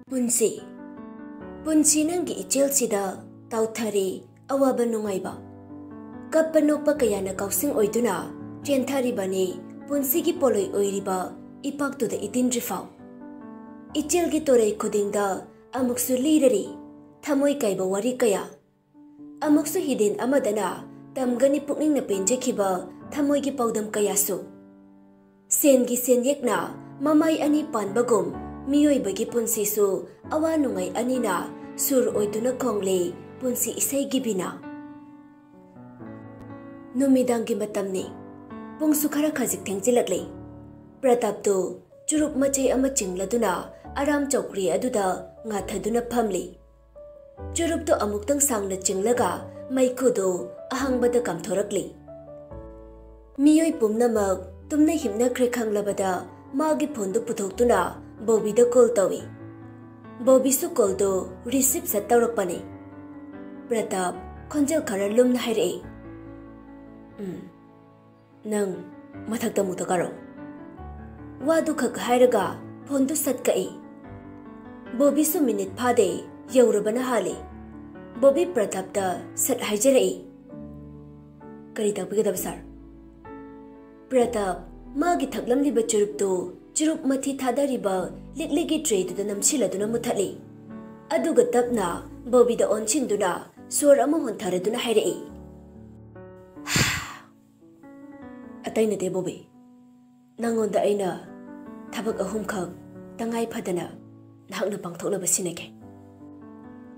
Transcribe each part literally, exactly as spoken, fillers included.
ꯄꯨꯟꯁꯤ꯫ ꯄꯨꯟꯁꯤ ꯅꯪꯒꯤ ꯏꯆꯦꯜꯁꯤꯗ ꯇꯥꯎꯊꯔꯤ ꯑꯋꯥꯕ ꯅꯨꯡꯉꯥꯏꯕ꯫ ꯀꯞꯄ ꯅꯣꯛꯄ ꯀꯌꯥꯅ ꯀꯥꯎꯁꯤꯡ ꯑꯣꯏꯗꯨꯅ ꯆꯦꯟꯊꯔꯤꯕꯅꯤ ꯄꯨꯟꯁꯤꯒꯤ ꯄꯣꯂꯣꯏ ꯑꯣꯏꯔꯤꯕ ꯏꯄꯥꯛꯇꯨꯗ ꯏꯇꯤꯟꯗ꯭ꯔꯤꯐꯥꯎ꯫ ꯏꯆꯦꯜꯒꯤ ꯇꯣꯔꯩ ꯈꯨꯗꯤꯡꯗ ꯑꯃꯨꯛꯁꯨ ꯂꯤꯔꯔꯤ ꯊꯃꯣꯏ ꯀꯥꯏꯕ ꯋꯥꯔꯤ ꯀꯌꯥ꯫ ꯑꯃꯨꯛꯁꯨ ꯍꯤꯗꯦꯟ ꯑꯃꯗꯅ ꯇꯝꯒꯅꯤ ꯄꯨꯛꯅꯤꯡꯅ ꯄꯦꯟꯖꯈꯤꯕ ꯊꯃꯣꯏꯒꯤ ꯄꯥꯎꯗꯝ ꯀꯌꯥꯁꯨ꯫ ꯁꯦꯟꯒꯤ ꯁꯦꯟꯌꯦꯛꯅ ꯃꯃꯥꯏ ꯑꯅꯤ ꯄꯥꯟꯕꯒꯨꯝ ꯃꯤꯑꯣꯏꯕꯒꯤ ꯄꯨꯟꯁꯤꯁꯨ ꯑꯋꯥ ꯅꯨꯡꯉꯥꯏ ꯑꯅꯤꯅ ꯁꯨꯔ ꯑꯣꯏꯗꯨꯅ ꯈꯣꯡꯂꯤ ꯄꯨꯟꯁꯤ ꯏꯁꯩꯒꯤ ꯕꯤꯅꯥ꯫ ꯅꯨꯃꯤꯗꯥꯡꯒꯤ ꯃꯇꯝꯅꯤ꯫ ꯄꯨꯡꯁꯨ ꯈꯔ ꯈꯖꯤꯛ ꯊꯦꯡꯖꯤꯜꯂꯛꯂꯤ꯫ ꯄ꯭ꯔꯇꯥꯞꯇꯨ ꯆꯨꯔꯨꯞ ꯃꯆꯩ ꯑꯃ ꯆꯤꯡꯂꯗꯨꯅ ꯑꯔꯥꯝ ꯆꯧꯀ꯭ꯔꯤ ꯑꯗꯨꯗ ꯉꯥꯊꯗꯨꯅ ꯐꯝꯂꯤ꯫ ꯆꯨꯔꯨꯞꯇꯨ ꯑꯃꯨꯛꯇꯪ ꯁꯥꯡꯅ ꯆꯤꯡꯂꯒ ꯃꯩꯈꯨꯗꯨ ꯑꯍꯥꯡꯕꯗ ꯀꯥꯝꯊꯣꯔꯛꯂꯤ꯫ ꯃꯤꯑꯣꯏ ꯄꯨꯝꯅꯃꯛ ꯇꯨꯝꯅ ꯍꯤꯞꯅꯈ꯭ꯔꯦ ꯈꯪꯂꯕꯗ ꯃꯥꯒꯤ ꯐꯣꯟꯗꯨ ꯄꯨꯊꯣꯛꯇꯨꯅ ꯕꯣꯕꯤꯗ ꯀꯣꯜ ꯇꯧꯏ꯫ ꯕꯣꯕꯤꯁꯨ ꯀꯣꯜꯗꯨ ꯔꯤꯁꯤꯞ ꯁꯠ ꯇꯧꯔꯛꯄꯅꯤ꯫ ꯄ꯭ꯔꯇꯥꯞ ꯈꯣꯟꯖꯦꯜ ꯈꯔ ꯂꯨꯝꯅ ꯍꯥꯏꯔꯛꯏ, "ꯎꯝ, ꯅꯪ ꯃꯊꯛꯇ ꯑꯃꯨꯛꯇ ꯀꯥꯔꯛꯑꯣ꯫" ꯋꯥꯗꯨ ꯈꯛ ꯍꯥꯏꯔꯒ ꯐꯣꯟꯗꯨ ꯁꯠ ꯀꯛꯏ꯫ ꯕꯣꯕꯤꯁꯨ ꯃꯤꯅꯤꯠ ꯐꯥꯗꯦ ꯌꯧꯔꯕꯅ ꯍꯥꯜꯂꯤ꯫ ꯕꯣꯕꯤ ꯄ꯭ꯔꯇꯥꯞꯇ ꯁꯠ ꯍꯥꯏꯖꯔꯛꯏ, "ꯀꯔꯤ ꯇꯥꯛꯄꯤꯒꯗꯕ ꯁꯥꯔ?" ꯄ꯭ꯔꯇꯥꯞ ꯃꯥꯒꯤ ꯊꯛꯂꯝꯂꯤꯕ ꯆꯨꯔꯨꯞꯇꯨ ꯆꯨꯔꯨꯞ ꯃꯊꯤ ꯊꯥꯗꯔꯤꯕ ꯂꯤꯛꯂꯤꯒꯤ ꯇ꯭ꯔꯦꯗꯨꯗ ꯅꯝꯁꯤꯜꯂꯗꯨꯅ ꯃꯨꯊꯠꯂꯤ꯫ ꯑꯗꯨꯒ ꯇꯞꯅ ꯕꯣꯕꯤꯗ ꯑꯣꯟꯁꯤꯟꯗꯨꯅ ꯁꯣꯔ ꯑꯃ ꯍꯣꯟꯊꯔꯗꯨꯅ ꯍꯥꯏꯔꯛꯏ, "ꯑꯇꯩ ꯅꯠꯇꯦ ꯕꯣꯕꯤ, ꯅꯪꯉꯣꯟꯗ ꯑꯩꯅ ꯊꯕꯛ ꯑꯍꯨꯝꯈꯛ ꯇꯉꯥꯏ ꯐꯗꯅ ꯅꯍꯥꯛꯅ ꯄꯥꯡꯊꯣꯛꯅꯕ ꯁꯤꯟꯅꯒꯦ꯫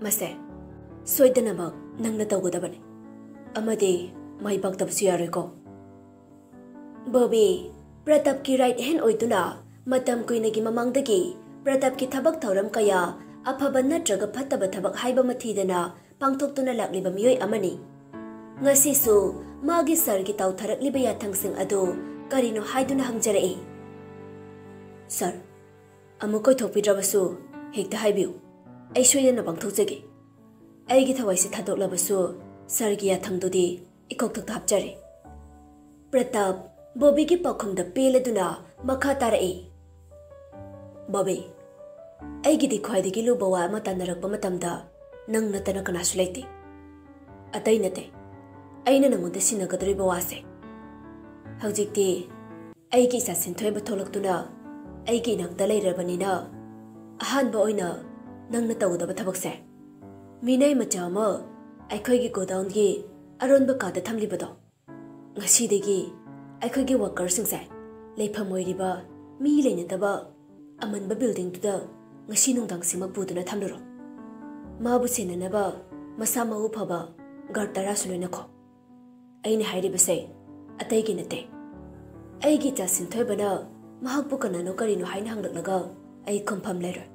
ꯃꯁꯦ ꯁꯣꯏꯗꯅꯃꯛ ꯅꯪꯅ ꯇꯧꯒꯗꯕꯅꯤ, ꯑꯃꯗꯤ ꯃꯥꯏ ꯄꯥꯛꯇꯕꯁꯨ ꯌꯥꯔꯣꯏꯀꯣ꯫" ꯕꯣꯕꯤ ꯄ꯭ꯔꯇꯞꯀꯤ ꯔꯥꯏꯠ ꯍꯦꯟ ꯑꯣꯏꯗꯨꯅ ꯃꯇꯝ ꯀꯨꯏꯅꯒꯤ ꯃꯃꯥꯡꯗꯒꯤ ꯄ꯭ꯔꯇꯞꯀꯤ ꯊꯕꯛ ꯊꯧꯔꯝ ꯀꯌꯥ, ꯑꯐꯕ ꯅꯠꯇ꯭ꯔꯒ ꯐꯠꯇꯕ ꯊꯕꯛ ꯍꯥꯏꯕ ꯑꯃ ꯊꯤꯗꯅ ꯄꯥꯡꯊꯣꯛꯇꯨꯅ ꯂꯥꯛꯂꯤꯕ ꯃꯤꯑꯣꯏ ꯑꯃꯅꯤ꯫ ꯉꯁꯤꯁꯨ ꯃꯥꯒꯤ ꯁꯥꯔꯒꯤ ꯇꯥꯎꯊꯔꯛꯂꯤꯕ ꯌꯥꯊꯪꯁꯤꯡ ꯑꯗꯨ ꯀꯔꯤꯅꯣ ꯍꯥꯏꯗꯨꯅ ꯍꯪꯖꯔꯛꯏ꯫ "ꯁꯥꯔ, ꯑꯃꯨꯛ ꯀꯣꯏꯊꯣꯛꯄꯤꯗ꯭ꯔꯕꯁꯨ ꯍꯦꯛꯇ ꯍꯥꯏꯕꯤꯌꯨ, ꯑꯩ ꯁꯣꯏꯗꯅ ꯄꯥꯡꯊꯣꯛꯆꯒꯦ꯫ ꯑꯩꯒꯤ ꯊꯋꯥꯏꯁꯦ ꯊꯥꯗꯣꯛꯂꯕꯁꯨ ꯁꯥꯔꯒꯤ ꯌꯥꯊꯪꯗꯨꯗꯤ ꯏꯀꯣꯛꯊꯛꯇ ꯍꯥꯞꯆꯔꯦ꯫" ꯄ꯭ꯔꯇꯥꯞ ꯕꯣꯕꯤꯒꯤ ꯄꯥꯎꯈꯨꯝꯗ ꯄꯦꯜꯂꯗꯨꯅ ꯃꯈꯥ ꯇꯥꯔꯛꯏ, "ꯕꯣꯕꯤ, ꯑꯩꯒꯤꯗꯤ ꯈ꯭ꯋꯥꯏꯗꯒꯤ ꯂꯨꯕ ꯋꯥ ꯑꯃ ꯇꯥꯟꯅꯔꯛꯄ ꯃꯇꯝꯗ ꯅꯪ ꯅꯠꯇꯅ ꯀꯅꯥꯁꯨ ꯂꯩꯇꯦ꯫ ꯑꯇꯩ ꯅꯠꯇꯦ, ꯑꯩꯅ ꯅꯉꯣꯟꯗ ꯁꯤꯟꯅꯒꯗꯧꯔꯤꯕ ꯋꯥꯁꯦ꯫ ꯍꯧꯖꯤꯛꯇꯤ ꯑꯩꯒꯤ ꯏꯆꯥ ꯁꯤꯟꯊꯣꯏꯕ ꯊꯣꯛꯂꯛꯇꯨꯅ ꯑꯩꯒꯤ ꯏꯅꯥꯛꯇ ꯂꯩꯔꯕꯅꯤꯅ, ꯑꯍꯥꯟꯕ ꯑꯣꯏꯅ ꯅꯪꯅ ꯇꯧꯒꯗꯕ ꯊꯕꯛꯁꯦ, ꯃꯤꯅꯥꯏ ꯃꯆꯥ ꯑꯃ ꯑꯩꯈꯣꯏꯒꯤ ꯒꯣꯗꯥꯎꯟꯒꯤ ꯑꯔꯣꯟꯕ ꯀꯥꯗ ꯊꯝꯂꯤꯕꯗꯣ, ꯉꯁꯤꯗꯒꯤ ꯑꯩꯈꯣꯏꯒꯤ ꯋꯥꯀꯔꯁꯤꯡꯁꯦ ꯂꯩꯐꯝ ꯑꯣꯏꯔꯤꯕ ꯃꯤ ꯂꯩꯅꯗꯕ ꯑꯃꯟꯕ ꯕꯤꯜꯗꯤꯡꯗꯨꯗ ꯉꯁꯤ ꯅꯨꯡꯗꯥꯡꯁꯤꯃꯛ ꯄꯨꯗꯨꯅ ꯊꯝꯂꯨꯔꯣ꯫ ꯃꯥꯕꯨ ꯁꯦꯟꯅꯅꯕ ꯃꯁꯥ ꯃꯎ ꯐꯕ ꯒꯥꯔꯗ ꯇꯔꯥꯁꯨ ꯂꯣꯏꯅꯈꯣ꯫ ꯑꯩꯅ ꯍꯥꯏꯔꯤꯕꯁꯦ ꯑꯇꯩꯒꯤ ꯅꯠꯇꯦ꯫ ꯑꯩꯒꯤ ꯏꯆꯥ ꯁꯤꯟꯊꯣꯏꯕꯅ ꯃꯍꯥꯛꯄꯨ ꯀꯅꯥꯅꯣ ꯀꯔꯤꯅꯣ ꯍꯥꯏꯅ ꯍꯪꯂꯛꯂꯒ ꯑꯩ ꯈꯨꯝꯐꯝ ꯂꯩꯔꯣꯏ꯫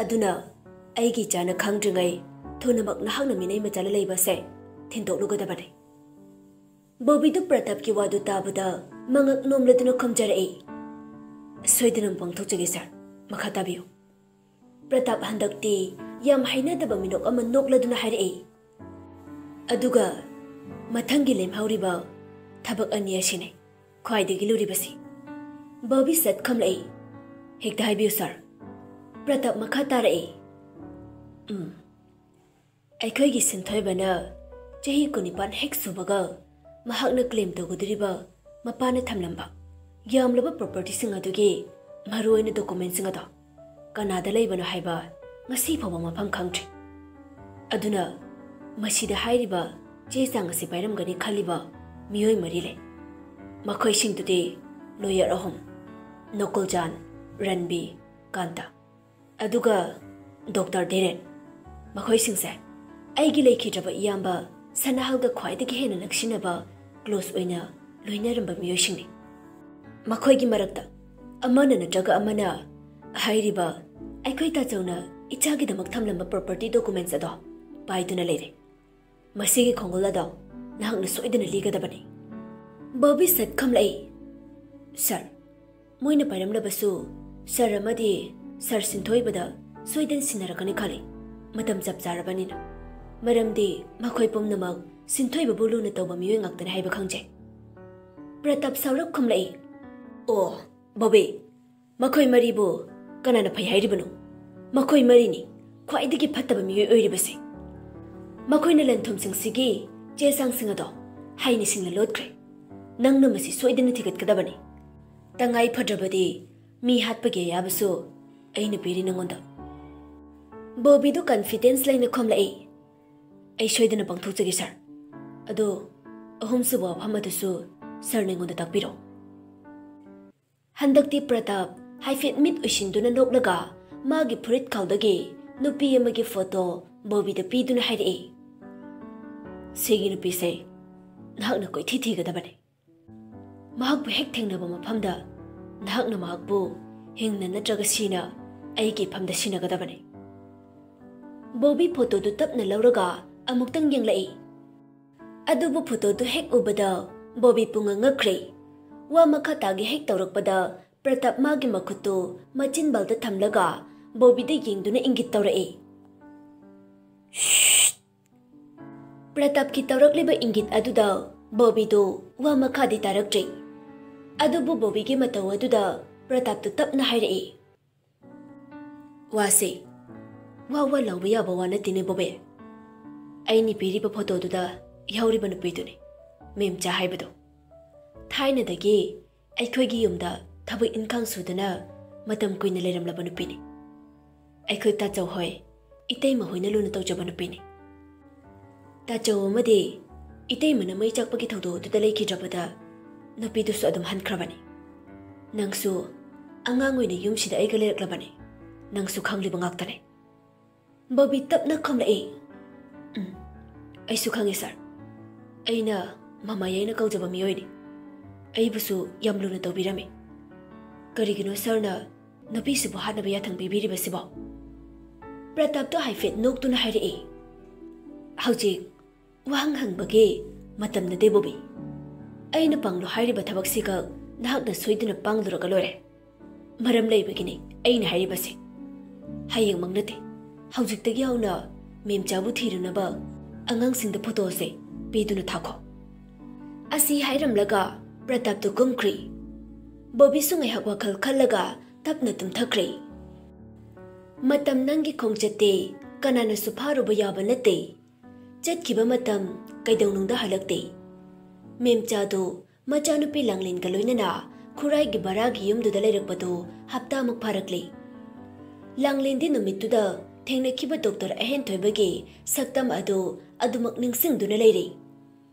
ꯑꯗꯨꯅ ꯑꯩꯒꯤ ꯏꯆꯥꯅ ꯈꯪꯗ꯭ꯔꯤꯉꯩ ꯊꯨꯅꯃꯛ ꯅꯍꯥꯛꯅ ꯃꯤꯅꯩ ꯃꯆꯥꯅ ꯂꯩꯕꯁꯦ ꯊꯤꯟꯗꯣꯛꯂꯨꯒꯗꯕꯅꯤ꯫ ꯕꯣꯕꯤꯗꯨ ꯄ꯭ꯔꯇꯥꯞꯀꯤ ꯋꯥꯗꯨ ꯇꯥꯕꯗ ꯃꯉꯛ ꯅꯣꯝꯂꯗꯨꯅ ꯈꯨꯝꯖꯔꯛꯏ꯫ "ꯁꯣꯏꯗꯅ ꯄꯥꯡꯊꯣꯛꯆꯒꯦ ꯁꯥꯔ, ꯃꯈꯥ ꯇꯥꯕꯤꯌꯨ꯫" ꯄ꯭ꯔꯇꯥꯞ ꯍꯟꯗꯛꯇꯤ ꯌꯥꯝ ꯍꯩꯅꯗꯕ ꯃꯤꯅꯣꯛ ꯑꯃ ꯅꯣꯛꯂꯗꯨꯅ ꯍꯥꯏꯔꯛꯏ꯫ "ꯑꯗꯨꯒ ꯃꯊꯪꯒꯤ ꯂꯦꯝꯍꯧꯔꯤꯕ ꯊꯕꯛ ꯑꯅꯤ ꯑꯁꯤꯅꯤ ꯈ꯭ꯋꯥꯏꯗꯒꯤ ꯂꯨꯔꯤꯕꯁꯤ꯫" ꯕꯣꯕꯤ ꯁꯠ ꯈꯨꯝꯂꯛꯏ꯫ "ꯍꯦꯛꯇ ꯍꯥꯏꯕꯤꯌꯨ ꯁꯥꯔ꯫" ꯄ꯭ꯔꯇꯥꯞ ꯃꯈꯥ ꯇꯥꯔꯛꯏ꯫ "ꯎꯝ, ꯑꯩꯈꯣꯏꯒꯤ ꯁꯤꯟꯊꯣꯏꯕꯅ ꯆꯍꯤ ꯀꯨꯟꯅꯤꯄꯥꯟ ꯍꯦꯛ ꯁꯨꯕꯒ ꯃꯍꯥꯛꯅ ꯀ꯭ꯂꯦꯝ ꯇꯧꯒꯗꯧꯔꯤꯕ ꯃꯄꯥꯅ ꯊꯝꯂꯝꯕ ꯌꯥꯝꯂꯕ ꯄ꯭ꯔꯣꯄꯔꯇꯤꯁꯤꯡ ꯑꯗꯨꯒꯤ ꯃꯔꯨꯑꯣꯏꯅ ꯗꯣꯀꯨꯃꯦꯟꯁꯤꯡ ꯑꯗꯣ ꯀꯅꯥꯗ ꯂꯩꯕꯅꯣ ꯍꯥꯏꯕ ꯉꯁꯤ ꯐꯥꯎꯕ ꯃꯐꯝ ꯈꯪꯗ꯭ꯔꯤ꯫ ꯑꯗꯨꯅ ꯃꯁꯤꯗ ꯍꯥꯏꯔꯤꯕ ꯆꯦ ꯆꯥꯡ ꯑꯁꯤ ꯄꯥꯏꯔꯝꯒꯅꯤ ꯈꯜꯂꯤꯕ ꯃꯤꯑꯣꯏ ꯃꯔꯤ ꯂꯩ꯫ ꯃꯈꯣꯏꯁꯤꯡꯗꯨꯗꯤ ꯂꯣꯌꯔ ꯑꯍꯨꯝ, ꯅꯣꯀꯨꯜꯖꯥꯟ, ꯔꯟꯕꯤ, ꯀꯥꯟꯇ, ꯑꯗꯨꯒ ꯗꯣꯛꯇꯔ ꯙꯤꯔꯦꯟ꯫ ꯃꯈꯣꯏꯁꯤꯡꯁꯦ ꯑꯩꯒꯤ ꯂꯩꯈꯤꯗ꯭ꯔꯕ ꯏꯌꯥꯝꯕ ꯁꯅꯥꯍꯜꯒ ꯈ꯭ꯋꯥꯏꯗꯒꯤ ꯍꯦꯟꯅ ꯅꯛꯁꯤꯟꯅꯕ, ꯀ꯭ꯂꯣꯁ ꯑꯣꯏꯅ ꯂꯣꯏꯅꯔꯝꯕ ꯃꯤꯑꯣꯏꯁꯤꯡꯅꯤ꯫ ꯃꯈꯣꯏꯒꯤ ꯃꯔꯛꯇ ꯑꯃꯅ ꯅꯠꯇ꯭ꯔꯒ ꯑꯃꯅ ꯍꯥꯏꯔꯤꯕ ꯑꯩꯈꯣꯏ ꯇꯥꯆꯧꯅ ꯏꯆꯥꯒꯤꯗꯃꯛ ꯊꯝꯂꯝꯕ ꯄ꯭ꯔꯣꯄꯔꯇꯤ ꯗꯣꯀꯨꯃꯦꯟꯁ ꯑꯗꯣ ꯄꯥꯏꯗꯨꯅ ꯂꯩꯔꯦ꯫ ꯃꯁꯤꯒꯤ ꯈꯣꯡꯒꯨꯜ ꯑꯗꯣ ꯅꯍꯥꯛꯅ ꯁꯣꯏꯗꯅ ꯂꯤꯒꯗꯕꯅꯤ꯫" ꯕꯣꯕꯤ ꯁꯠ ꯈꯨꯝꯂꯛꯏ꯫ "ꯁꯥꯔ, ꯃꯣꯏꯅ ꯄꯥꯏꯔꯝꯂꯕꯁꯨ ꯁꯥꯔ ꯑꯃꯗꯤ ꯁꯥꯔ ꯁꯤꯟꯊꯣꯏꯕꯗ ꯁꯣꯏꯗꯅ ꯁꯤꯟꯅꯔꯛꯀꯅꯤ ꯈꯜꯂꯤ, ꯃꯇꯝ ꯆꯞ ꯆꯥꯔꯕꯅꯤꯅ꯫ ꯃꯔꯝꯗꯤ ꯃꯈꯣꯏ ꯄꯨꯝꯅꯃꯛ ꯁꯤꯟꯊꯣꯏꯕꯕꯨ ꯂꯨꯅ ꯇꯧꯕ ꯃꯤꯑꯣꯏ ꯉꯥꯛꯇꯅꯤ ꯍꯥꯏꯕ ꯈꯪꯖꯩ꯫" ꯄ꯭ꯔꯇꯥꯞ ꯁꯥꯎꯔꯞ ꯈꯨꯝꯂꯛꯏ꯫ "ꯑꯣ, ꯕꯣꯕꯤ, ꯃꯈꯣꯏ ꯃꯔꯤꯕꯨ ꯀꯅꯥꯅ ꯐꯩ ꯍꯥꯏꯔꯤꯕꯅꯣ? ꯃꯈꯣꯏ ꯃꯔꯤꯅꯤ ꯈ꯭ꯋꯥꯏꯗꯒꯤ ꯐꯠꯇꯕ ꯃꯤꯑꯣꯏ ꯑꯣꯏꯔꯤꯕꯁꯦ꯫ ꯃꯈꯣꯏꯅ ꯂꯟ-ꯊꯨꯝꯁꯤꯡꯁꯤꯒꯤ ꯆꯦ ꯆꯥꯡꯁꯤꯡ ꯑꯗꯣ ꯍꯩꯅ ꯁꯤꯡꯅ ꯂꯣꯠꯈ꯭ꯔꯦ꯫ ꯅꯪꯅ ꯃꯁꯤ ꯁꯣꯏꯗꯅ ꯊꯤꯒꯠꯀꯗꯕꯅꯤ꯫ ꯇꯉꯥꯏ ꯐꯗ꯭ꯔꯕꯗꯤ ꯃꯤ ꯍꯥꯠꯄꯒꯤ ꯑꯌꯥꯕꯁꯨ ꯑꯩꯅ ꯄꯤꯔꯤ ꯅꯉꯣꯟꯗ꯫ ꯕꯣꯕꯤꯗꯨ confidence ꯂꯩꯅ ꯈꯨꯝꯂꯛꯏ꯫ ꯑꯩ ꯁꯣꯏꯗꯅ ꯄꯥꯡꯊꯣꯛꯆꯒꯦ, ꯁꯥꯔ꯫ ꯑꯗꯣ ꯑꯍꯨꯝꯁꯨꯕ ꯋꯥꯐꯝ ꯑꯗꯨꯁꯨ ꯁꯥꯔꯅ ꯑꯩꯉꯣꯟꯗ ꯇꯥꯛꯄꯤꯔꯣ꯫ ꯍꯟꯗꯛꯇꯤ ꯄ꯭ꯔꯇꯥꯞ ꯍꯥꯏꯐꯦꯠ ꯃꯤꯠ ꯎꯏꯁꯤꯟꯗꯨꯅ ꯅꯣꯛꯂꯒ ꯃꯥꯒꯤ ꯐꯨꯔꯤꯠ ꯈꯥꯎꯗꯒꯤ ꯅꯨꯄꯤ ꯑꯃꯒꯤ ꯐꯣꯇꯣ ꯕꯣꯕꯤꯗ ꯄꯤꯗꯨꯅ ꯍꯥꯏꯔꯛꯏ, "ꯁꯤꯒꯤ ꯅꯨꯄꯤꯁꯦ ꯅꯍꯥꯛꯅ ꯀꯣꯏꯊꯤ ꯊꯤꯒꯗꯕꯅꯤ꯫ ꯃꯍꯥꯛꯄꯨ ꯍꯦꯛ ꯊꯦꯡꯅꯕ ꯃꯐꯝꯗ ꯅꯍꯥꯛꯅ ꯃꯍꯥꯛꯄꯨ ꯍꯤꯡꯅ ꯅꯠꯇ꯭ꯔꯒ ꯁꯤꯅ ꯑꯩꯒꯤ ꯏꯐꯝꯗ ꯁꯤꯟꯅꯒꯗꯕꯅꯤ꯫" ꯕꯣꯕꯤ ꯐꯣꯇꯣꯗꯨ ꯇꯞꯅ ꯂꯧꯔꯒ ꯑꯃꯨꯛꯇꯪ ꯌꯦꯡꯂꯛꯏ꯫ ꯑꯗꯨꯕꯨ ꯐꯣꯇꯣꯗꯨ ꯍꯦꯛ ꯎꯕꯗ ꯕꯣꯕꯤ ꯄꯨꯡꯉꯛ ꯉꯛꯈ꯭ꯔꯦ꯫ ꯋꯥ ꯃꯈꯥ ꯇꯥꯒꯦ ꯍꯦꯛ ꯇꯧꯔꯛꯄꯗ ꯄ꯭ꯔꯇꯥꯞ ꯃꯥꯒꯤ ꯃꯈꯨꯠꯇꯨ ꯃꯆꯤꯟꯕꯜꯗ ꯊꯝꯂꯒ ꯕꯣꯕꯤꯗ ꯌꯦꯡꯗꯨꯅ ꯏꯪꯒꯤꯠ ꯇꯧꯔꯛꯏ꯫ ꯁ꯭ꯁ! ꯄ꯭ꯔꯇꯥꯞꯀꯤ ꯇꯧꯔꯛꯂꯤꯕ ꯏꯪꯒꯤꯠ ꯑꯗꯨꯗ ꯕꯣꯕꯤꯗꯨ ꯋꯥ ꯃꯈꯥꯗꯤ ꯇꯥꯔꯛꯇ꯭ꯔꯦ꯫ ꯑꯗꯨꯕꯨ ꯕꯣꯕꯤꯒꯤ ꯃꯇꯧ ꯑꯗꯨꯗ ꯄ꯭ꯔꯇꯥꯞꯇꯨ ꯇꯞꯅ ꯍꯥꯏꯔꯛꯏ, "ꯋꯥꯁꯦ ꯋꯥ ꯋꯥ ꯂꯥꯎꯕ ꯌꯥꯕ ꯋꯥ ꯅꯠꯇꯦꯅꯦ ꯕꯣꯕꯤ꯫ ꯑꯩꯅ ꯄꯤꯔꯤꯕ ꯐꯣꯇꯣꯗꯨꯗ ꯌꯥꯎꯔꯤꯕ ꯅꯨꯄꯤꯗꯨꯅꯤ, ꯃꯦꯝꯆꯥ ꯍꯥꯏꯕꯗꯣ꯫ ꯊꯥꯏꯅꯗꯒꯤ ꯑꯩꯈꯣꯏꯒꯤ ꯌꯨꯝꯗ ꯊꯕꯛ ꯏꯟꯈꯥꯡ ꯁꯨꯗꯨꯅ ꯃꯇꯝ ꯀꯨꯏꯅ ꯂꯩꯔꯝꯂꯕ ꯅꯨꯄꯤꯅꯤ꯫ ꯑꯩꯈꯣꯏ ꯇꯥꯆꯧ ꯍꯣꯏ, ꯏꯇꯩꯃ ꯍꯣꯏꯅ ꯂꯨꯅ ꯇꯧꯖꯕ ꯅꯨꯄꯤꯅꯤ꯫ ꯇꯥꯆꯧ ꯑꯃꯗꯤ ꯏꯇꯩꯃꯅ ꯃꯩ ꯆꯥꯛꯄꯒꯤ ꯊꯧꯗꯣꯛ ꯑꯗꯨꯗ ꯂꯩꯈꯤꯗ꯭ꯔꯕꯗ ꯅꯨꯄꯤꯗꯨꯁꯨ ꯑꯗꯨꯝ ꯍꯟꯈ꯭ꯔꯕꯅꯤ꯫ ꯅꯪꯁꯨ ꯑꯉꯥꯡ ꯑꯣꯏꯅ ꯌꯨꯝꯁꯤꯗ ꯑꯩꯒ ꯂꯩꯔꯛꯂꯕꯅꯤ꯫ ꯅꯪꯁꯨ ꯈꯪꯂꯤꯕ ꯉꯥꯛꯇꯅꯤ꯫" ꯕꯣꯕꯤ ꯇꯞꯅ ꯈꯨꯝꯂꯛꯏ, "ꯎꯝ, ꯑꯩꯁꯨ ꯈꯪꯉꯤ ꯁꯥꯔ꯫ ꯑꯩꯅ ꯃꯃꯥ ꯌꯥꯏꯅ ꯀꯧꯖꯕ ꯃꯤꯑꯣꯏꯅꯤ꯫ ꯑꯩꯕꯨꯁꯨ ꯌꯥꯝ ꯂꯨꯅ ꯇꯧꯕꯤꯔꯝꯃꯤ꯫ ꯀꯔꯤꯒꯤꯅꯣ ꯁꯥꯔꯅ ꯅꯨꯄꯤꯁꯤꯕꯨ ꯍꯥꯠꯅꯕ ꯌꯥꯊꯪ ꯄꯤꯕꯤꯔꯤꯕꯁꯤꯕꯣ?" ꯄ꯭ꯔꯇꯥꯞꯇꯣ ꯍꯥꯏꯐꯦꯠ ꯅꯣꯛꯇꯨꯅ ꯍꯥꯏꯔꯛꯏ, "ꯍꯧꯖꯤꯛ ꯋꯥꯍꯪ ꯍꯪꯕꯒꯤ ꯃꯇꯝ ꯅꯠꯇꯦ ꯕꯣꯕꯤ꯫ ꯑꯩꯅ ꯄꯥꯡꯂꯣ ꯍꯥꯏꯔꯤꯕ ꯊꯕꯛꯁꯤꯒ ꯅꯍꯥꯛꯅ ꯁꯣꯏꯗꯅ ꯄꯥꯡꯂꯨꯔꯒ ꯂꯣꯏꯔꯦ꯫ ꯃꯔꯝ ꯂꯩꯕꯒꯤꯅꯤ ꯑꯩꯅ ꯍꯥꯏꯔꯤꯕꯁꯤ꯫ ꯍꯌꯦꯡꯃꯛ ꯅꯠꯇꯦ, ꯍꯧꯖꯤꯛꯇꯒꯤ ꯍꯧꯅ ꯃꯦꯝꯆꯥꯕꯨ ꯊꯤꯔꯨꯅꯕ ꯑꯉꯥꯡꯁꯤꯡꯗ ꯐꯣꯇꯣꯁꯦ ꯄꯤꯗꯨꯅ ꯊꯥꯈꯣ꯫" ꯑꯁꯤ ꯍꯥꯏꯔꯝꯂꯒ ꯄ꯭ꯔꯇꯥꯞꯇꯨ ꯀꯨꯝꯈ꯭ꯔꯤ꯫ ꯕꯣꯕꯤꯁꯨ ꯉꯥꯏꯍꯥꯛ ꯋꯥꯈꯜ ꯈꯜꯂꯒ ꯇꯞꯅ ꯇꯨꯝꯊꯈ꯭ꯔꯦ꯫ "ꯃꯇꯝ ꯅꯪꯒꯤ ꯈꯣꯡꯆꯠꯇꯤ ꯀꯅꯥꯅꯁꯨ ꯐꯥꯔꯨꯕ ꯌꯥꯕ ꯅꯠꯇꯦ꯫ ꯆꯠꯈꯤꯕ ꯃꯇꯝ ꯀꯩꯗꯧꯅꯨꯡꯗ ꯍꯜꯂꯛꯇꯦ꯫" ꯃꯦꯝꯆꯥꯗꯨ ꯃꯆꯥꯅꯨꯄꯤ ꯂꯥꯡꯂꯦꯟꯒ ꯂꯣꯏꯅꯅ ꯈꯨꯔꯥꯏꯒꯤ ꯚꯔꯥꯒꯤ ꯌꯨꯝꯗꯨꯗ ꯂꯩꯔꯛꯄꯗꯨ ꯍꯞꯇꯥꯃꯨꯛ ꯐꯥꯔꯛꯂꯦ꯫ ꯂꯥꯡꯂꯦꯟꯗꯤ ꯅꯨꯃꯤꯠꯇꯨꯗ ꯊꯦꯡꯅꯈꯤꯕ ꯗꯣꯛꯇꯔ ꯑꯍꯦꯟꯊꯣꯏꯕꯒꯤ ꯁꯛꯇꯝ ꯑꯗꯨ ꯑꯗꯨꯃꯛ ꯅꯤꯡꯁꯤꯡꯗꯨꯅ ꯂꯩꯔꯤ꯫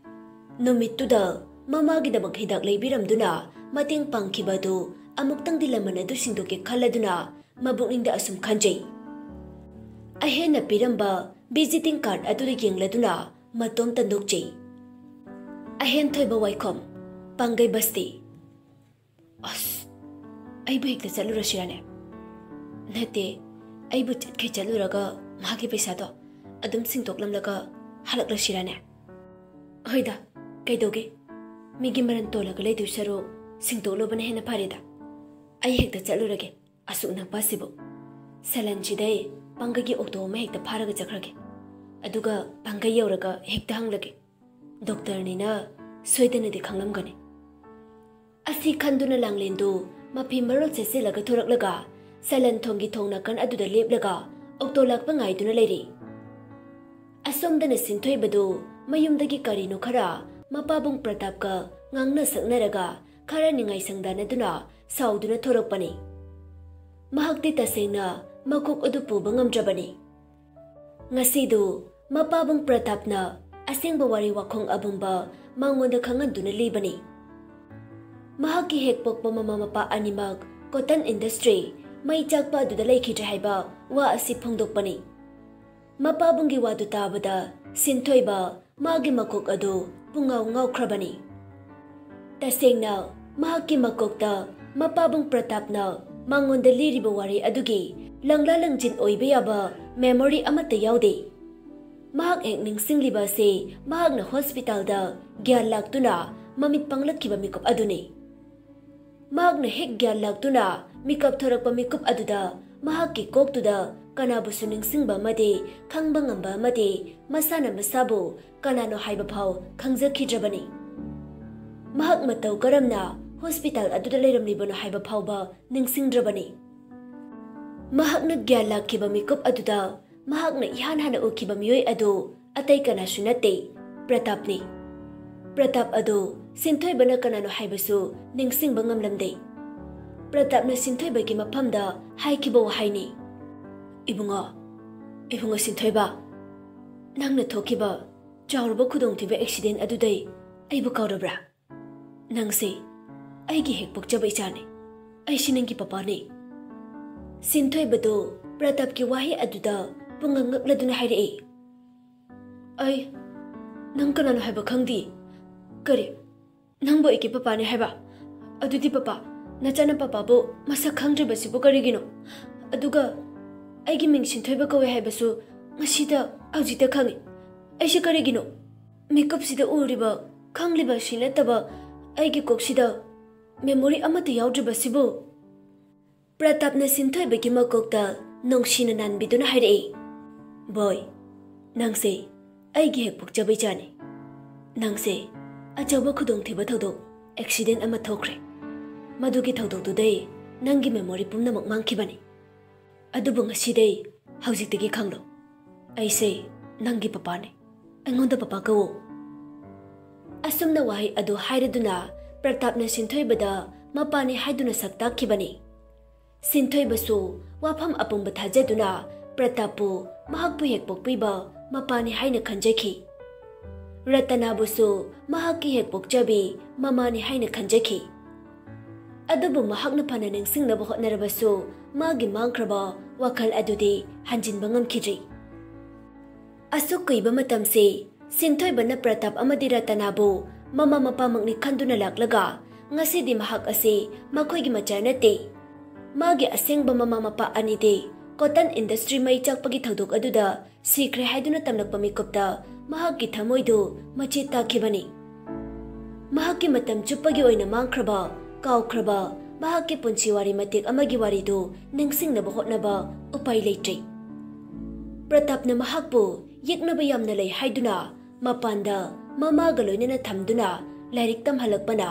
ꯅꯨꯃꯤꯠꯇꯨꯗ ꯃꯃꯥꯒꯤꯗꯃꯛ ꯍꯤꯗꯥꯛ ꯂꯩꯕꯤꯔꯝꯗꯨꯅ ꯃꯇꯦꯡ ꯄꯥꯡꯈꯤꯕ ꯑꯗꯨ ꯑꯃꯨꯛꯇꯪꯗꯤ ꯂꯃꯟ ꯑꯗꯨ ꯁꯤꯡꯗꯣꯛꯀꯦ ꯈꯜꯂꯗꯨꯅ ꯃꯕꯨꯛꯅꯤꯡꯗ ꯑꯁꯨꯝ ꯈꯟꯖꯩ꯫ ꯑꯍꯦꯟꯅ ꯄꯤꯔꯝꯕ ꯚꯤꯖꯤꯇꯤꯡ ꯀꯥꯔꯗ ꯑꯗꯨꯗ ꯌꯦꯡꯂꯗꯨꯅ ꯃꯇꯣꯝꯇ ꯅꯣꯛꯆꯩ꯫ "ꯑꯍꯦꯟꯊꯣꯏꯕ ꯋꯥꯏꯈꯣꯝ, ꯄꯥꯡꯒꯩ ꯕꯁꯇꯤ꯫" "ꯑꯁ, ꯑꯩꯕꯨ ꯍꯦꯛꯇ ꯆꯠꯂꯨꯔꯁꯤꯔꯅꯦ?" "ꯅꯠꯇꯦ, ꯑꯩꯕꯨ ꯆꯠꯈꯩ ꯆꯠꯂꯨꯔꯒ ꯃꯥꯒꯤ ꯄꯩꯁꯥꯗꯣ ꯑꯗꯨꯝ ꯁꯤꯡꯗꯣꯛꯂꯝꯂꯒ ꯍꯜꯂꯛꯂꯁꯤꯔꯅꯦ?" "ꯍꯣꯏꯗ, ꯀꯩꯗꯧꯒꯦ? ꯃꯤꯒꯤ ꯃꯔꯟ ꯇꯣꯜꯂꯒ ꯂꯩꯗꯣꯏ ꯁꯔꯨꯛ ꯁꯤꯡꯗꯣꯛꯂꯨꯕꯅ ꯍꯦꯟꯅ ꯐꯔꯦꯗ꯫ ꯑꯩ ꯍꯦꯛꯇ ꯆꯠꯂꯨꯔꯒꯦ꯫ ꯑꯁꯨꯛ ꯅꯛꯄ ꯑꯁꯤꯕꯨ꯫ ꯁꯂꯟꯁꯤꯗꯩ ꯄꯥꯡꯒꯩꯒꯤ ꯑꯣꯛꯇꯣ ꯑꯃ ꯍꯦꯛꯇ ꯐꯥꯔꯒ ꯆꯠꯈ꯭ꯔꯒꯦ꯫ ꯑꯗꯨꯒ ꯄꯥꯡꯒꯩ ꯌꯧꯔꯒ ꯍꯦꯛꯇ ꯍꯪꯂꯒꯦ꯫ ꯗꯣꯛꯇꯔꯅꯤꯅ ꯁꯣꯏꯗꯅꯗꯤ ꯈꯪꯂꯝꯒꯅꯤ꯫" ꯑꯁꯤ ꯈꯟꯗꯨꯅ ꯂꯥꯡꯂꯦꯟꯗꯨ ꯃꯐꯤ ꯃꯔꯣꯜ ꯁꯦꯠꯆꯤꯜꯂꯒ ꯊꯣꯔꯛꯂꯒ ꯁꯂꯟ ꯊꯣꯡꯒꯤ ꯊꯣꯡ ꯅꯥꯀꯟ ꯑꯗꯨꯗ ꯂꯦꯞꯂꯒ ꯑꯣꯛꯇꯣ ꯂꯥꯛꯄ ꯉꯥꯏꯗꯨꯅ ꯂꯩꯔꯤ꯫ ꯑꯁꯣꯝꯗꯅ ꯁꯤꯟꯊꯣꯏꯕꯗꯨ ꯃꯌꯨꯝꯗꯒꯤ ꯀꯔꯤꯅꯣ ꯈꯔ ꯃꯄꯥꯕꯨꯡ ꯄ꯭ꯔꯇꯥꯞꯀ ꯉꯥꯡꯅ ꯁꯛꯅꯔꯒ ꯈꯔ ꯅꯤꯡꯉꯥꯏ ꯁꯪꯗꯥꯅꯗꯨꯅ ꯁꯥꯎꯗꯨꯅ ꯊꯣꯔꯛꯄꯅꯤ꯫ ꯃꯍꯥꯛꯇꯤ ꯇꯁꯦꯡꯅ ꯃꯀꯣꯛ ꯑꯗꯨ ꯄꯨꯕ ꯉꯝꯗ꯭ꯔꯕꯅꯤ꯫ ꯉꯁꯤꯗꯨ ꯃꯄꯥꯕꯨꯡ ꯄ꯭ꯔꯇꯥꯞꯅ ꯑꯁꯦꯡꯕ ꯋꯥꯔꯤ ꯋꯥꯈꯣꯡ ꯑꯄꯨꯝꯕ ꯃꯉꯣꯟꯗ ꯈꯪꯍꯟꯗꯨꯅ ꯂꯤꯕꯅꯤ꯫ ꯃꯍꯥꯛꯀꯤ ꯍꯦꯛ ꯄꯣꯛꯄ ꯃꯃꯥ ꯃꯄꯥ ꯑꯅꯤꯃꯛ ꯀꯣꯇꯟ ꯏꯟꯗꯁꯇ꯭ꯔꯤ ꯃꯩ ꯆꯥꯛꯄ ꯑꯗꯨꯗ ꯂꯩꯈꯤꯗ꯭ꯔꯦ ꯍꯥꯏꯕ ꯋꯥ ꯑꯁꯤ ꯐꯣꯡꯗꯣꯛꯄꯅꯤ꯫ ꯃꯄꯥꯕꯨꯡꯒꯤ ꯋꯥꯗꯨ ꯇꯥꯕꯗ ꯁꯤꯟꯊꯣꯏꯕ ꯃꯥꯒꯤ ꯃꯀꯣꯛ ꯑꯗꯨ ꯄꯨꯡꯉꯥꯎ ꯉꯥꯎꯈ꯭ꯔꯕꯅꯤ꯫ ꯇꯁꯦꯡꯅ ꯃꯍꯥꯛꯀꯤ ꯃꯀꯣꯛꯇ ꯃꯄꯥꯕꯨꯡ ꯄ꯭ꯔꯇꯥꯞꯅ ꯃꯉꯣꯟꯗ ꯂꯤꯔꯤꯕ ꯋꯥꯔꯤ ꯑꯗꯨꯒꯤ ꯂꯪꯂꯥ ꯂꯪꯖꯤꯟ ꯑꯣꯏꯕ ꯌꯥꯕ ꯃꯦꯃꯣꯔꯤ ꯑꯃꯠꯇ ꯌꯥꯎꯗꯦ꯫ ꯃꯍꯥꯛ ꯍꯦꯛ ꯅꯤꯡꯁꯤꯡꯂꯤꯕ ꯑꯁꯤ ꯃꯍꯥꯛꯅ ꯍꯣꯁꯄꯤꯇꯥꯜꯗ ꯒ꯭ꯌꯥꯟ ꯂꯥꯛꯇꯨꯅ ꯃꯃꯤꯠ ꯄꯥꯡꯂꯛꯈꯤꯕ ꯃꯤꯀꯨꯞ ꯑꯗꯨꯅꯤ꯫ ꯃꯍꯥꯛꯅ ꯍꯦꯛ ꯒ꯭ꯌꯥꯟ ꯂꯥꯛꯇꯨꯅ ꯃꯤꯀꯞ ꯊꯣꯔꯛꯄ ꯃꯤꯀꯨꯞ ꯑꯗꯨꯗ ꯃꯍꯥꯛꯀꯤ ꯀꯣꯛꯇꯨꯗ ꯀꯅꯥꯕꯨꯁꯨ ꯅꯤꯡꯁꯤꯡꯕ ꯑꯃꯗꯤ ꯈꯪꯕ ꯉꯝꯕ ꯑꯃꯗꯤ ꯃꯁꯥꯅ ꯃꯁꯥꯕꯨ ꯀꯅꯥꯅꯣ ꯍꯥꯏꯕ ꯐꯥꯎ ꯈꯪꯖꯈꯤꯗ꯭ꯔꯕꯅꯤ꯫ ꯃꯍꯥꯛ ꯃꯇꯧ ꯀꯔꯝꯅ ꯍꯣꯁꯄꯤꯇꯥꯜ ꯑꯗꯨꯗ ꯂꯩꯔꯝꯂꯤꯕꯅꯣ ꯍꯥꯏꯕ ꯐꯥꯎꯕ ꯅꯤꯡꯁꯤꯡꯗ꯭ꯔꯕꯅꯤ꯫ ꯃꯍꯥꯛꯅ ꯒ꯭ꯌꯥꯟ ꯂꯥꯛꯈꯤꯕ ꯃꯤꯀꯨꯞ ꯑꯗꯨꯗ ꯃꯍꯥꯛꯅ ꯏꯍꯥꯟ ꯍꯥꯟꯅ ꯎꯈꯤꯕ ꯃꯤꯑꯣꯏ ꯑꯗꯨ ꯑꯇꯩ ꯀꯅꯥꯁꯨ ꯅꯠꯇꯦ, ꯄ꯭ꯔꯇꯥꯞꯅꯤ꯫ ꯄ꯭ꯔꯇꯥꯞ ꯑꯗꯨ ꯁꯤꯟꯊꯣꯏꯕꯅ ꯀꯅꯥꯅꯣ ꯍꯥꯏꯕꯁꯨ ꯅꯤꯡꯁꯤꯡꯕ ꯉꯝꯂꯝꯗꯦ꯫ ꯄ꯭ꯔꯇꯥꯞꯅ ꯁꯤꯟꯊꯣꯏꯕꯒꯤ ꯃꯐꯝꯗ ꯍꯥꯏꯈꯤꯕ ꯋꯥꯍꯩꯅꯤ, "ꯏꯕꯨꯡꯉꯣ, ꯏꯕꯨꯡꯉꯣ ꯁꯤꯟꯊꯣꯏꯕ, ꯅꯪꯅ ꯊꯣꯛꯈꯤꯕ ꯆꯥꯎꯔꯕ ꯈꯨꯗꯣꯡꯊꯤꯕ ꯑꯦꯛꯁꯤꯗꯦꯟ ꯑꯗꯨꯗꯩ ꯑꯩꯕꯨ ꯀꯥꯎꯔꯕ꯭ꯔꯥ? ꯅꯪꯁꯦ ꯑꯩꯒꯤ ꯍꯦꯛ ꯄꯣꯛꯆꯕ ꯏꯆꯥꯅꯤ꯫ ꯑꯩꯁꯤ ꯅꯪꯒꯤ ꯄꯄꯥꯅꯤ꯫" ꯁꯤꯟꯊꯣꯏꯕꯗꯨ ꯄ꯭ꯔꯇꯥꯞꯀꯤ ꯋꯥꯍꯩ ꯑꯗꯨꯗ ꯄꯨꯡꯉꯛ ꯉꯛꯂꯗꯨꯅ ꯍꯥꯏꯔꯛꯏ, "ꯑꯩ ꯅꯪ ꯀꯅꯥꯅꯣ ꯍꯥꯏꯕ ꯈꯪꯗꯦ꯫ ꯀꯔꯤ, ꯅꯪꯕꯨ ꯑꯩꯒꯤ ꯄꯄꯥꯅꯤ ꯍꯥꯏꯕ? ꯑꯗꯨꯗꯤ ꯄꯄꯥ, ꯅꯆꯥꯅ ꯄꯄꯥꯕꯨ ꯃꯁꯛ ꯈꯪꯗ꯭ꯔꯤꯕꯁꯤꯕꯨ ꯀꯔꯤꯒꯤꯅꯣ? ꯑꯗꯨꯒ ꯑꯩꯒꯤ ꯃꯤꯡ ꯁꯤꯟꯊꯣꯏꯕ ꯀꯧꯋꯦ ꯍꯥꯏꯕꯁꯨ ꯉꯁꯤꯗ ꯍꯧꯖꯤꯛꯇ ꯈꯪꯉꯤ꯫ ꯑꯩꯁꯤ ꯀꯔꯤꯒꯤꯅꯣ? ꯃꯤꯀꯨꯞꯁꯤꯗ ꯎꯔꯤꯕ, ꯈꯪꯂꯤꯕ ꯑꯁꯤ ꯅꯠꯇꯕ ꯑꯩꯒꯤ ꯀꯣꯛꯁꯤꯗ ꯃꯦꯃꯣꯔꯤ ꯑꯃꯠꯇ ꯌꯥꯎꯗ꯭ꯔꯤꯕꯁꯤꯕꯨ?" ꯄ꯭ꯔꯇꯥꯞꯅ ꯁꯤꯟꯊꯣꯏꯕꯒꯤ ꯃꯀꯣꯛꯇ ꯅꯨꯡꯁꯤꯅ ꯅꯥꯟꯕꯤꯗꯨꯅ ꯍꯥꯏꯔꯛꯏ, "ꯕꯣꯏ, ꯅꯪꯁꯦ ꯑꯩꯒꯤ ꯍꯦꯛ ꯄꯣꯛꯆꯕ ꯏꯆꯥꯅꯤ꯫ ꯅꯪꯁꯦ ꯑꯆꯧꯕ ꯈꯨꯗꯣꯡꯊꯤꯕ ꯊꯧꯗꯣꯛ, ꯑꯦꯛꯁꯤꯗꯦꯟ ꯑꯃ ꯊꯣꯛꯈ꯭ꯔꯦ꯫ ꯃꯗꯨꯒꯤ ꯊꯧꯗꯣꯛꯇꯨꯗꯩ ꯅꯪꯒꯤ ꯃꯦꯃꯣꯔꯤ ꯄꯨꯝꯅꯃꯛ ꯃꯥꯡꯈꯤꯕꯅꯤ꯫ ꯑꯗꯨꯕꯨ ꯉꯁꯤꯗꯩ, ꯍꯧꯖꯤꯛꯇꯒꯤ ꯈꯪꯂꯣ, ꯑꯩꯁꯦ ꯅꯪꯒꯤ ꯄꯄꯥꯅꯤ꯫ ꯑꯩꯉꯣꯟꯗ ꯄꯄꯥ ꯀꯧꯋꯣ꯫" ꯑꯁꯨꯝꯅ ꯋꯥꯍꯩ ꯑꯗꯨ ꯍꯥꯏꯔꯗꯨꯅ ꯄ꯭ꯔꯇꯥꯞꯅ ꯁꯤꯟꯊꯣꯏꯕꯗ ꯃꯄꯥꯅꯤ ꯍꯥꯏꯗꯨꯅ ꯁꯛ ꯇꯥꯛꯈꯤꯕꯅꯤ꯫ ꯁꯤꯟꯊꯣꯏꯕꯁꯨ ꯋꯥꯐꯝ ꯑꯄꯨꯝꯕ ꯊꯥꯖꯗꯨꯅ ꯄ꯭ꯔꯇꯥꯞꯄꯨ ꯃꯍꯥꯛꯄꯨ ꯍꯦꯛ ꯄꯣꯛꯄꯤꯕ ꯃꯄꯥꯅꯤ ꯍꯥꯏꯅ ꯈꯟꯖꯈꯤ꯫ ꯔꯇꯅꯥꯕꯨꯁꯨ ꯃꯍꯥꯛꯀꯤ ꯍꯦꯛ ꯄꯣꯛꯆꯕꯤ ꯃꯃꯥꯅꯤ ꯍꯥꯏꯅ ꯈꯟꯖꯈꯤ꯫ ꯑꯗꯨꯕꯨ ꯃꯍꯥꯛꯅ ꯐꯅ ꯅꯤꯡꯁꯤꯡꯅꯕ ꯍꯣꯠꯅꯔꯕꯁꯨ ꯃꯥꯒꯤ ꯃꯥꯡꯈ꯭ꯔꯕ ꯋꯥꯈꯜ ꯑꯗꯨꯗꯤ ꯍꯟꯖꯤꯟꯕ ꯉꯝꯈꯤꯗ꯭ꯔꯤ꯫ ꯑꯁꯨꯛ ꯀꯨꯏꯕ ꯃꯇꯝꯁꯤ ꯁꯤꯟꯊꯣꯏꯕꯅ ꯄ꯭ꯔꯇꯥꯞ ꯑꯃꯗꯤ ꯔꯇꯅꯥꯕꯨ ꯃꯃꯥ ꯃꯄꯥꯃꯛꯅꯤ ꯈꯟꯗꯨꯅ ꯂꯥꯛꯂꯒ, ꯉꯁꯤꯗꯤ ꯃꯍꯥꯛ ꯑꯁꯤ ꯃꯈꯣꯏꯒꯤ ꯃꯆꯥ ꯅꯠꯇꯦ꯫ ꯃꯥꯒꯤ ꯑꯁꯦꯡꯕ ꯃꯃꯥ ꯃꯄꯥ ꯑꯅꯤꯗꯤ ꯀꯣꯇꯟ ꯏꯟꯗꯁꯇ꯭ꯔꯤ ꯃꯩ ꯆꯥꯛꯄꯒꯤ ꯊꯧꯗꯣꯛ ꯑꯗꯨꯗ ꯁꯤꯈ꯭ꯔꯦ ꯍꯥꯏꯗꯨꯅ ꯇꯝꯂꯛꯄ ꯃꯤꯀꯨꯞꯇ ꯃꯍꯥꯛꯀꯤ ꯊꯃꯣꯏꯗꯨ ꯃꯆꯦꯠ ꯇꯥꯈꯤꯕꯅꯤ꯫ ꯃꯍꯥꯛꯀꯤ ꯃꯇꯝ ꯆꯨꯞꯄꯒꯤ ꯑꯣꯏꯅ ꯃꯥꯡꯈ꯭ꯔꯕ, ꯀꯥꯎꯈ꯭ꯔꯕ ꯃꯍꯥꯛꯀꯤ ꯄꯨꯟꯁꯤ ꯋꯥꯔꯤ ꯃꯇꯦꯛ ꯑꯃꯒꯤ ꯋꯥꯔꯤꯗꯨ ꯅꯤꯡꯁꯤꯡꯅꯕ ꯍꯣꯠꯅꯕ ꯎꯄꯥꯏ ꯂꯩꯇ꯭ꯔꯦ꯫ ꯄ꯭ꯔꯇꯥꯞꯅ ꯃꯍꯥꯛꯄꯨ ꯌꯦꯛꯅꯕ ꯌꯥꯝꯅ ꯂꯩ ꯍꯥꯏꯗꯨꯅ ꯃꯄꯥꯟꯗ ꯃꯃꯥꯒ ꯂꯣꯏꯅꯅ ꯊꯝꯗꯨꯅ ꯂꯥꯏꯔꯤꯛ ꯇꯝꯍꯜꯂꯛꯄꯅ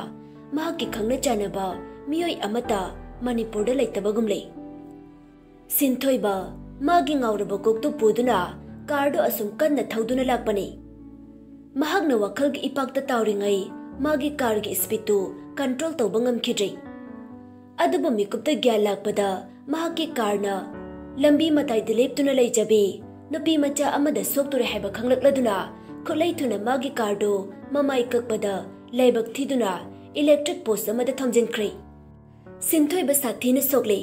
ꯃꯍꯥꯛꯀꯤ ꯈꯪꯅ ꯆꯥꯟꯅꯕ ꯃꯤꯑꯣꯏ ꯑꯃꯠꯇ ꯃꯅꯤꯄꯨꯔꯗ ꯂꯩꯇꯕꯒꯨꯝ ꯂꯩ꯫ ꯁꯤꯟꯊꯣꯏꯕ ꯃꯥꯒꯤ ꯉꯥꯎꯔꯕ ꯀꯣꯛꯇꯨ ꯄꯨꯗꯨꯅ ꯀꯥꯔꯗꯨ ꯑꯁꯨꯝ ꯀꯟꯅ ꯊꯧꯗꯨꯅ ꯂꯥꯛꯄꯅꯤ꯫ ꯃꯍꯥꯛꯅ ꯋꯥꯈꯜꯒꯤ ꯏꯄꯥꯛꯇ ꯇꯥꯎꯔꯤꯉꯩ ꯃꯥꯒꯤ ꯀꯥꯔꯒꯤ ꯁ꯭ꯄꯤꯗꯇꯨ ꯀꯟꯇ꯭ꯔꯣꯜ ꯇꯧꯕ ꯉꯝꯈꯤꯗ꯭ꯔꯦ꯫ ꯑꯗꯨꯕꯨ ꯃꯤꯀꯨꯞꯇ ꯒ꯭ꯌꯥꯟ ꯂꯥꯛꯄꯗ ꯃꯍꯥꯛꯀꯤ ꯀꯥꯔꯅ ꯂꯝꯕꯤ ꯃꯇꯥꯏꯗ ꯂꯦꯞꯇꯨꯅ ꯂꯩꯖꯕꯤ ꯅꯨꯄꯤ ꯃꯆꯥ ꯑꯃꯗ ꯁꯣꯛꯇꯣꯔꯦ ꯍꯥꯏꯕ ꯈꯪꯂꯛꯂꯗꯨꯅ ꯈꯨꯠꯂꯩ ꯊꯨꯅ ꯃꯥꯒꯤ ꯀꯥꯔꯗꯨ ꯃꯃꯥꯏ ꯀꯛꯄꯗ ꯂꯥꯏꯕꯛ ꯊꯤꯗꯨꯅ ꯏꯂꯦꯛꯇ꯭ꯔꯤꯛ ꯄꯣꯁ ꯑꯃꯗ ꯊꯣꯝꯖꯤꯟꯈ꯭ꯔꯦ꯫ ꯁꯤꯟꯊꯣꯏꯕ ꯁꯥꯊꯤꯅ ꯁꯣꯛꯂꯦ꯫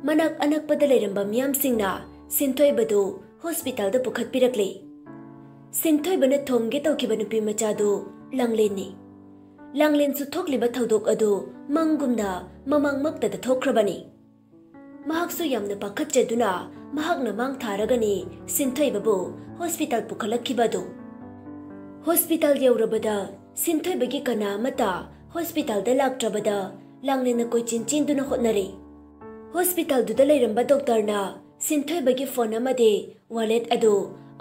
ꯃꯅꯥꯛ ꯑꯅꯛꯄꯗ ꯂꯩꯔꯝꯕ ꯃꯤꯌꯥꯝꯁꯤꯡꯅ ꯁꯤꯟꯊꯣꯏꯕꯗꯨ ꯍꯣꯁꯄꯤꯇꯥꯜꯗ ꯄꯨꯈꯠꯄꯤꯔꯛꯂꯦ꯫ ꯁꯤꯟꯊꯣꯏꯕꯅ ꯊꯣꯝꯒꯦ ꯇꯧꯈꯤꯕ ꯅꯨꯄꯤ ꯃꯆꯥꯗꯨ ꯂꯥꯡꯂꯦꯟꯅꯤ꯫ ꯂꯥꯡꯂꯦꯟꯁꯨ ꯊꯣꯛꯂꯤꯕ ꯊꯧꯗꯣꯛ ꯑꯗꯨ ꯃꯪꯒꯨꯝꯅ ꯃꯃꯥꯡꯃꯛꯇꯗ ꯊꯣꯛꯈ꯭ꯔꯕꯅꯤ꯫ ꯃꯍꯥꯛꯁꯨ ꯌꯥꯝꯅ ꯄꯥꯈꯠꯆꯗꯨꯅ ꯃꯍꯥꯛꯅ ꯃꯥꯡ ꯊꯥꯔꯒꯅꯤ ꯁꯤꯟꯊꯣꯏꯕꯕꯨ ꯍꯣꯁꯄꯤꯇꯥꯜ ꯄꯨꯈꯠꯂꯛꯈꯤꯕ ꯑꯗꯨ꯫ ꯍꯣꯁꯄꯤꯇꯥꯜ ꯌꯧꯔꯕꯗ ꯁꯤꯟꯊꯣꯏꯕꯒꯤ ꯀꯅꯥ ꯑꯃꯠꯇ ꯍꯣꯁꯄꯤꯇꯥꯜꯗ ꯂꯥꯛꯇ꯭ꯔꯕꯗ ꯂꯥꯡꯂꯦꯟꯅ ꯀꯣꯏꯆꯦꯟ ꯆꯦꯟꯗꯨꯅ ꯍꯣꯠꯅꯔꯦ꯫ ꯍꯣꯁꯄꯤꯇꯥꯜꯗꯨꯗ ꯂꯩꯔꯝꯕ ꯗꯣꯛꯇꯔꯅ ꯁꯤꯟꯊꯣꯏꯕꯒꯤ ꯐꯣꯟ ꯑꯃꯗꯤ ꯋꯥꯂꯦꯠ ꯑꯗꯨ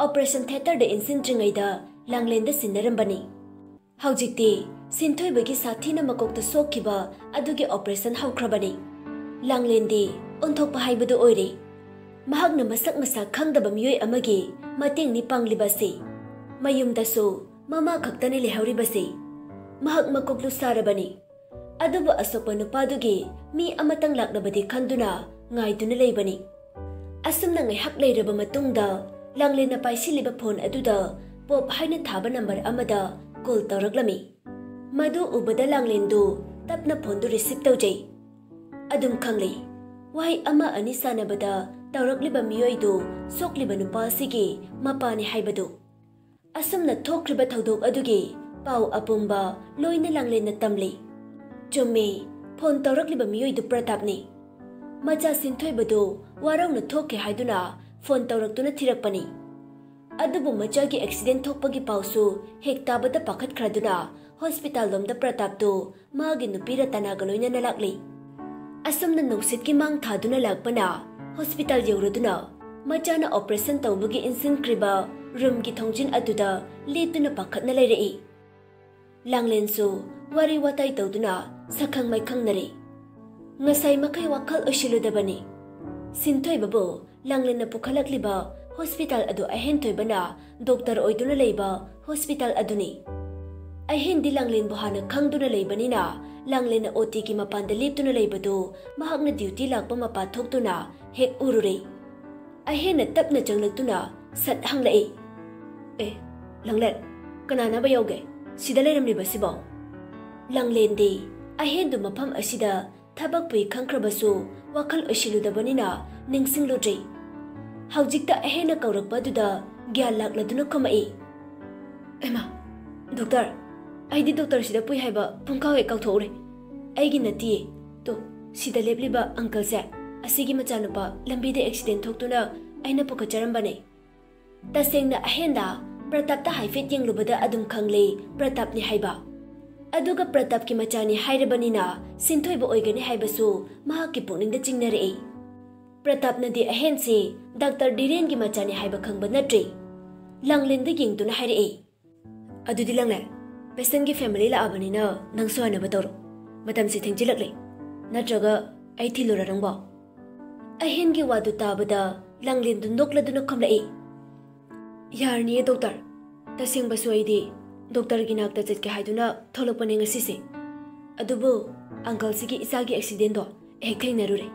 ꯑꯣꯄꯔꯦꯁꯟ ꯊꯤꯌꯦꯇꯔꯗ ꯏꯟꯁꯤꯟꯗ꯭ꯔꯤꯉꯩꯗ ꯂꯥꯡꯂꯦꯟꯗ ꯁꯤꯟꯅꯔꯝꯕꯅꯤ꯫ ꯍꯧꯖꯤꯛꯇꯤ ꯁꯤꯟꯊꯣꯏꯕꯒꯤ ꯁꯥꯊꯤꯅ ꯃꯀꯣꯛꯇ ꯁꯣꯛꯈꯤꯕ ꯑꯗꯨꯒꯤ ꯑꯣꯄꯔꯦꯁꯟ ꯍꯧꯈ꯭ꯔꯕꯅꯤ꯫ ꯂꯥꯡꯂꯦꯟꯗꯤ ꯑꯣꯟꯊꯣꯛꯄ ꯍꯥꯏꯕꯗꯨ ꯑꯣꯏꯔꯦ꯫ ꯃꯍꯥꯛꯅ ꯃꯁꯛ ꯃꯁꯥ ꯈꯪꯗꯕ ꯃꯤꯑꯣꯏ ꯑꯃꯒꯤ ꯃꯇꯦꯡꯅꯤ ꯄꯥꯡꯂꯤꯕ ꯑꯁꯤ꯫ ꯃꯌꯨꯝꯗꯁꯨ ꯃꯃꯥ ꯈꯛꯇꯅꯤ ꯂꯩꯍꯧꯔꯤꯕꯁꯤ꯫ ꯃꯍꯥꯛ ꯃꯀꯣꯛ ꯂꯨꯁꯥꯔꯕꯅꯤ꯫ ꯑꯗꯨꯕꯨ ꯑꯁꯣꯛꯄ ꯅꯨꯄꯥꯗꯨꯒꯤ ꯃꯤ ꯑꯃꯇꯪ ꯂꯥꯛꯂꯕꯗꯤ ꯈꯟꯗꯨꯅ ꯉꯥꯏꯗꯨꯅ ꯂꯩꯕꯅꯤ꯫ ꯑꯁꯨꯝꯅ ꯉꯥꯏꯍꯥꯛ ꯂꯩꯔꯕ ꯃꯇꯨꯡꯗ ꯂꯥꯡꯂꯦꯟꯅ ꯄꯥꯏꯁꯤꯜꯂꯤꯕ ꯐꯣꯟ ꯑꯗꯨꯗ ꯄꯣꯞ ꯍꯥꯏꯅ ꯊꯥꯕ ꯅꯝꯕꯔ ꯑꯃꯗ ꯀꯣꯜ ꯇꯧꯔꯛꯂꯝꯃꯤ꯫ ꯃꯗꯨ ꯎꯕꯗ ꯂꯥꯡꯂꯦꯟꯗꯨ ꯇꯞꯅ ꯐꯣꯟꯗꯨ ꯔꯤꯁꯤꯞ ꯇꯧꯖꯩ꯫ ꯑꯗꯨꯝ ꯈꯪꯂꯦ, ꯋꯥꯍꯩ ꯑꯃ ꯑꯅꯤ ꯁꯥꯟꯅꯕꯗ ꯇꯧꯔꯛꯂꯤꯕ ꯃꯤꯑꯣꯏꯗꯨ ꯁꯣꯛꯂꯤꯕ ꯅꯨꯄꯥ ꯑꯁꯤꯒꯤ ꯃꯄꯥꯅꯤ ꯍꯥꯏꯕꯗꯨ꯫ ꯑꯁꯨꯝꯅ ꯊꯣꯛꯈ꯭ꯔꯤꯕ ꯊꯧꯗꯣꯛ ꯑꯗꯨꯒꯤ ꯄꯥꯎ ꯑꯄꯨꯝꯕ ꯂꯣꯏꯅ ꯂꯥꯡꯂꯦꯟꯅ ꯇꯝꯂꯤ꯫ ꯆꯨꯝꯃꯤ, ꯐꯣꯟ ꯇꯧꯔꯛꯂꯤꯕ ꯃꯤꯑꯣꯏꯗꯨ ꯄ꯭ꯔꯇꯥꯞꯅꯤ꯫ ꯃꯆꯥ ꯁꯤꯟꯊꯣꯏꯕꯗꯨ ꯋꯥꯔꯧꯅ ꯊꯣꯛꯈꯤ ꯍꯥꯏꯗꯨꯅ ꯐꯣꯟ ꯇꯧꯔꯛꯇꯨꯅ ꯊꯤꯔꯛꯄꯅꯤ꯫ ꯑꯗꯨꯕꯨ ꯃꯆꯥꯒꯤ ꯑꯦꯛꯁꯤꯗꯦꯟ ꯊꯣꯛꯄꯒꯤ ꯄꯥꯎꯁꯨ ꯍꯦꯛ ꯇꯥꯕꯗ ꯄꯥꯈꯠꯈ꯭ꯔꯗꯨꯅ ꯍꯣꯁꯄꯤꯇꯥꯜ ꯂꯣꯝꯗ ꯄ꯭ꯔꯇꯥꯞꯇꯨ ꯃꯥꯒꯤ ꯅꯨꯄꯤ ꯔꯇꯅꯥꯒ ꯂꯣꯏꯅꯅ ꯂꯥꯛꯂꯤ꯫ ꯑꯁꯨꯝꯅ ꯅꯨꯡꯁꯤꯠꯀꯤ ꯃꯥꯡ ꯊꯥꯗꯨꯅ ꯂꯥꯛꯄꯅ ꯍꯣꯁꯄꯤꯇꯥꯜ ꯌꯧꯔꯗꯨꯅ ꯃꯆꯥꯅ ꯑꯣꯄꯔꯦꯁꯟ ꯇꯧꯕꯒꯤ ꯏꯟꯁꯤꯟꯈ꯭ꯔꯤꯕ ꯔꯨꯝꯒꯤ ꯊꯣꯡꯖꯤꯟ ꯑꯗꯨꯗ ꯂꯦꯞꯇꯨꯅ ꯄꯥꯈꯠꯅ ꯂꯩꯔꯛꯏ꯫ ꯂꯥꯡꯂꯦꯟꯁꯨ ꯋꯥꯔꯤ ꯋꯥꯇꯥꯏ ꯇꯧꯗꯨꯅ ꯁꯛꯈꯪ ꯃꯥꯏꯈꯪꯅꯔꯦ꯫ ꯉꯁꯥꯏ ꯃꯈꯩ ꯋꯥꯈꯜ ꯑꯣꯏꯁꯤꯜꯂꯨꯗꯕꯅꯤ꯫ ꯁꯤꯟꯊꯣꯏꯕꯕꯨ ꯂꯥꯡꯂꯦꯟꯅ ꯄꯨꯈꯠꯂꯛꯂꯤꯕ ꯍꯣꯁꯄꯤꯇꯥꯜ ꯑꯗꯨ ꯑꯍꯦꯟ ꯊꯣꯏꯕꯅ ꯗꯣꯛꯇꯔ ꯑꯣꯏꯗꯨꯅ ꯂꯩꯕ ꯍꯣꯁꯄꯤꯇꯥꯜ ꯑꯗꯨꯅꯤ꯫ ꯑꯍꯦꯟꯗꯤ ꯂꯥꯡꯂꯦꯟꯕꯨ ꯍꯥꯟꯅ ꯈꯪꯗꯨꯅ ꯂꯩꯕꯅꯤꯅ ꯂꯥꯡꯂꯦꯟꯅ ꯑꯣ ꯇꯤꯒꯤ ꯃꯄꯥꯟꯗ ꯂꯦꯞꯇꯨꯅ ꯂꯩꯕꯗꯨ ꯃꯍꯥꯛꯅ ꯗ꯭ꯌꯨꯇꯤ ꯂꯥꯛꯄ ꯃꯄꯥ ꯊꯣꯛꯇꯨꯅ ꯍꯦꯛ ꯎꯔꯨꯔꯦ꯫ ꯑꯍꯦꯟꯅ ꯇꯞꯅ ꯆꯪꯂꯛꯇꯨꯅ ꯁꯠ ꯍꯪꯂꯛꯏ, "ꯑꯦ, ꯂꯥꯡꯂꯦꯟ, ꯀꯅꯥꯅꯕ ꯌꯥꯎꯒꯦ ꯁꯤꯗ ꯂꯩꯔꯝꯂꯤꯕꯁꯤꯕꯣ?" ꯂꯥꯡꯂꯦꯟꯗꯤ ꯑꯍꯦꯟꯗꯨ ꯃꯐꯝ ꯑꯁꯤꯗ ꯊꯕꯛ ꯄꯨꯏ ꯈꯪꯈ꯭ꯔꯕꯁꯨ ꯋꯥꯈꯜ ꯑꯣꯏꯁꯤꯜꯂꯨꯗꯕꯅꯤꯅ ꯅꯤꯡꯁꯤꯡꯂꯨꯗ꯭ꯔꯦ꯫ ꯍꯧꯖꯤꯛꯇ ꯑꯍꯦꯟꯅ ꯀꯧꯔꯛꯄ ꯑꯗꯨꯗ ꯒ꯭ꯌꯥꯟ ꯂꯥꯛꯂꯗꯨꯅ ꯈꯨꯝꯃꯛꯏ, "ꯑꯦꯃꯥ, ꯗꯣꯛꯇꯔ, ꯑꯩꯗꯤ ꯗꯣꯛꯇꯔꯁꯤꯗ ꯄꯨꯏ ꯍꯥꯏꯕ ꯄꯨꯡꯀꯥꯎ ꯍꯦꯛ ꯀꯥꯎꯊꯣꯛꯎꯔꯦ꯫ ꯑꯩꯒꯤ ꯅꯠꯇꯤꯌꯦ꯫ ꯇꯣ, ꯁꯤꯗ ꯂꯦꯞꯂꯤꯕ ꯑꯪꯀꯜꯁꯦ, ꯑꯁꯤꯒꯤ ꯃꯆꯥꯅꯨꯄꯥ ꯂꯝꯕꯤꯗ ꯑꯦꯛꯁꯤꯗꯦꯟ ꯊꯣꯛꯇꯨꯅ ꯑꯩꯅ ꯄꯨꯈꯠꯆꯔꯝꯕꯅꯦ꯫" ꯇꯁꯦꯡꯅ ꯑꯍꯦꯟꯗ ꯄ꯭ꯔꯇꯥꯞꯇ ꯍꯥꯏꯐꯦꯠ ꯌꯦꯡꯂꯨꯕꯗ ꯑꯗꯨꯝ ꯈꯪꯂꯦ ꯄ꯭ꯔꯇꯥꯞꯅꯤ ꯍꯥꯏꯕ꯫ ꯑꯗꯨꯒ ꯄ꯭ꯔꯇꯥꯞꯀꯤ ꯃꯆꯥꯅꯤ ꯍꯥꯏꯔꯕꯅꯤꯅ ꯁꯤꯟꯊꯣꯏꯕ ꯑꯣꯏꯒꯅꯤ ꯍꯥꯏꯕꯁꯨ ꯃꯍꯥꯛꯀꯤ ꯄꯨꯛꯅꯤꯡꯗ ꯆꯤꯡꯅꯔꯛꯏ꯫ ꯄ꯭ꯔꯇꯥꯞꯅꯗꯤ ꯑꯍꯦꯟꯁꯤ ꯗꯥꯛꯇꯔ ꯙꯤꯔꯦꯟꯒꯤ ꯃꯆꯥꯅꯤ ꯍꯥꯏꯕ ꯈꯪꯕ ꯅꯠꯇ꯭ꯔꯦ꯫ ꯂꯥꯡꯂꯦꯟꯗ ꯌꯦꯡꯗꯨꯅ ꯍꯥꯏꯔꯛꯏ, "ꯑꯗꯨꯗꯤ ꯂꯥꯡꯂꯦꯟ, ꯄꯦꯁꯦꯟꯒꯤ ꯐꯦꯃꯤꯂꯤ ꯂꯥꯛꯑꯕꯅꯤꯅ ꯅꯪꯁꯨ ꯍꯥꯏꯅꯕ ꯇꯧꯔꯣ꯫ ꯃꯇꯝꯁꯤ ꯊꯦꯡꯖꯤꯜꯂꯛꯂꯦ꯫ ꯅꯠꯇ꯭ꯔꯒ ꯑꯩ ꯊꯤꯜꯂꯨꯔꯥ ꯅꯪꯕꯣ?" ꯑꯍꯦꯟꯒꯤ ꯋꯥꯗꯨ ꯇꯥꯕꯗ ꯂꯥꯡꯂꯦꯟꯗꯨ ꯅꯣꯛꯂꯗꯨꯅ ꯈꯨꯝꯂꯛꯏ, "ꯌꯥꯔꯅꯤꯌꯦ ꯗꯣꯛꯇꯔ꯫ ꯇꯁꯦꯡꯕꯁꯨ ꯑꯩꯗꯤ ꯗꯣꯛꯇꯔꯒꯤ ꯅꯥꯛꯇ ꯆꯠꯀꯦ ꯍꯥꯏꯗꯨꯅ ꯊꯣꯛꯂꯛꯄꯅꯦ ꯉꯁꯤꯁꯦ꯫ ꯑꯗꯨꯕꯨ ꯑꯪꯀꯜꯁꯤꯒꯤ ꯏꯆꯥꯒꯤ ꯑꯦꯛꯁꯤꯗꯦꯟꯗꯣ ꯍꯦꯛ ꯊꯦꯡꯅꯔꯨꯔꯦ꯫"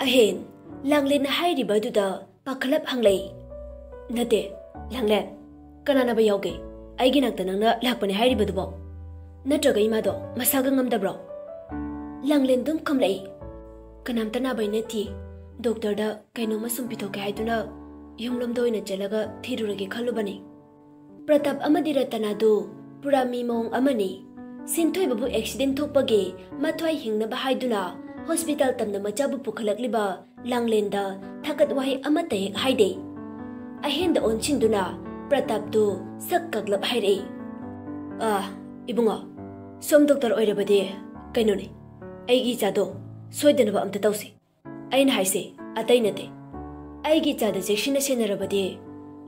ꯑꯍꯦꯟ, ꯂꯥꯡꯂꯦꯟꯅ ꯍꯥꯏꯔꯤꯕ ꯑꯗꯨꯗ ꯄꯥꯈꯠꯂꯞ ꯍꯪꯂꯛꯏ, "ꯅꯠꯇꯦ, ꯂꯥꯡꯂꯦꯟ, ꯀꯅꯥꯅꯕ ꯌꯥꯎꯒꯦ? ꯑꯩꯒꯤ ꯅꯥꯛꯇ ꯅꯪꯅ ꯂꯥꯛꯄꯅꯦ ꯍꯥꯏꯔꯤꯕꯗꯨꯕꯣ? ꯅꯠꯇ꯭ꯔꯒ ꯏꯃꯥꯗꯣ ꯃꯁꯥꯒ ꯉꯝꯗꯕ꯭ꯔꯣ?" ꯂꯥꯡꯂꯦꯟ ꯑꯗꯨꯝ ꯈꯨꯝꯂꯛꯏ, "ꯀꯅꯥꯝꯇ ꯅꯥꯕꯩ ꯅꯠꯇꯦ꯫ ꯗꯣꯛꯇꯔꯗ ꯀꯩꯅꯣꯝꯃ ꯁꯨꯝ ꯄꯤꯊꯣꯛꯀꯦ ꯍꯥꯏꯗꯨꯅ ꯌꯨꯝꯂꯣꯝꯗ ꯑꯣꯏꯅ ꯆꯠꯂꯒ ꯊꯤꯔꯨꯔꯒꯦ ꯈꯜꯂꯨꯕꯅꯤ꯫" ꯄ꯭ꯔꯇꯥꯞ ꯑꯃꯗꯤ ꯔꯇꯅꯥꯗꯨ ꯄꯨꯔꯥ ꯃꯤ ꯃꯑꯣꯡ ꯑꯃꯅꯤ꯫ ꯁꯤꯟꯊꯣꯏꯕꯕꯨ ꯑꯦꯛꯁꯤꯗꯦꯟ ꯊꯣꯛꯄꯒꯤ ꯃꯊ꯭ꯋꯥꯏ ꯍꯤꯡꯅꯕ ꯍꯥꯏꯗꯨꯅ ꯍꯣꯁꯄꯤꯇꯥꯜ ꯇꯝꯅ ꯃꯆꯥꯕꯨ ꯄꯨꯈꯠꯂꯛꯂꯤꯕ ꯂꯥꯡꯂꯦꯟꯗ ꯊꯥꯒꯠ ꯋꯥꯍꯩ ꯑꯃꯠꯇ ꯍꯦꯛ ꯍꯥꯏꯗꯦ꯫ ꯑꯍꯦꯟꯗ ꯑꯣꯟꯁꯤꯟꯗꯨꯅ ꯄ꯭ꯔꯇꯥꯞꯇꯨ ꯁꯛ ꯀꯛꯂꯞ ꯍꯥꯏꯔꯛꯏ, "ꯑꯥ, ꯏꯕꯨꯡꯉꯣ, ꯁꯣꯝ ꯗꯣꯛꯇꯔ ꯑꯣꯏꯔꯕꯗꯤ ꯀꯩꯅꯣꯅꯦ, ꯑꯩꯒꯤ ꯏꯆꯥꯗꯣ ꯁꯣꯏꯗꯅꯕ ꯑꯝꯇ ꯇꯧꯁꯤ꯫ ꯑꯩꯅ ꯍꯥꯏꯁꯦ ꯑꯇꯩ ꯅꯠꯇꯦ꯫ ꯑꯩꯒꯤ ꯏꯆꯥꯗ ꯆꯦꯛꯁꯤꯟꯅ ꯁꯦꯟꯅꯔꯕꯗꯤ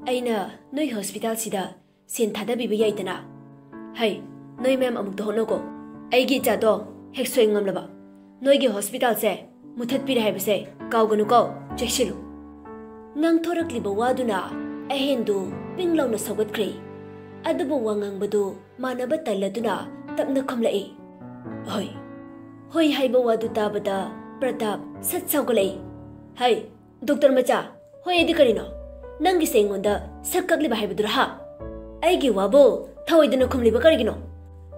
ꯑꯩꯅ ꯅꯣꯏꯒꯤ ꯍꯣꯁꯄꯤꯇꯥꯜꯁꯤꯗ ꯁꯦꯟ ꯊꯥꯗꯕꯤꯕ ꯌꯥꯏꯗꯅ꯫ ꯍꯩ, ꯅꯣꯏ ꯃꯌꯥꯝ ꯑꯃꯨꯛꯇ ꯍꯣꯠꯅꯧꯀꯣ꯫ ꯑꯩꯒꯤ ꯏꯆꯥꯗꯣ ꯍꯦꯛ ꯁꯣꯏ ꯉꯝꯂꯕ ꯅꯣꯏꯒꯤ ꯍꯣꯁꯄꯤꯇꯥꯜꯁꯦ ꯃꯨꯊꯠꯄꯤꯔꯦ ꯍꯥꯏꯕꯁꯦ ꯀꯥꯎꯒꯅꯨꯀꯣ, ꯆꯦꯛꯁꯤꯜꯂꯨ꯫ ꯉꯥꯡꯊꯣꯔꯛꯂꯤꯕ ꯋꯥꯗꯨꯅ ꯑꯍꯦꯟꯗꯨ ꯄꯤꯡ ꯂꯥꯎꯅ ꯁꯧꯒꯠꯈ꯭ꯔꯦ꯫ ꯑꯗꯨꯕꯨ ꯋꯥ ꯉꯥꯡꯕꯗꯨ ꯃꯥꯟꯅꯕ ꯇꯜꯂꯗꯨꯅ ꯇꯞꯅ ꯈꯨꯝꯂꯛꯏ, "ꯍꯣꯏ꯫" ꯍꯣꯏ ꯍꯥꯏꯕ ꯋꯥꯗꯨ ꯇꯥꯕꯗ ꯄ꯭ꯔꯇꯥꯞ ꯁꯠ ꯁꯥꯎꯒꯠꯂꯛꯏ꯫ "ꯍꯩ, ꯗꯣꯛꯇꯔ ꯃꯆꯥ, ꯍꯣꯏ ꯑꯗꯤ ꯀꯔꯤꯅꯣ? ꯅꯪꯒꯤꯁꯦ ꯑꯩꯉꯣꯟꯗ ꯁꯛ ꯀꯛꯂꯤꯕ ꯍꯥꯏꯕꯗꯨꯔ ꯍꯥ? ꯑꯩꯒꯤ ꯋꯥꯕꯨ ꯊꯑꯣꯏꯗꯅ ꯈꯨꯝꯂꯤꯕ ꯀꯔꯤꯒꯤꯅꯣ?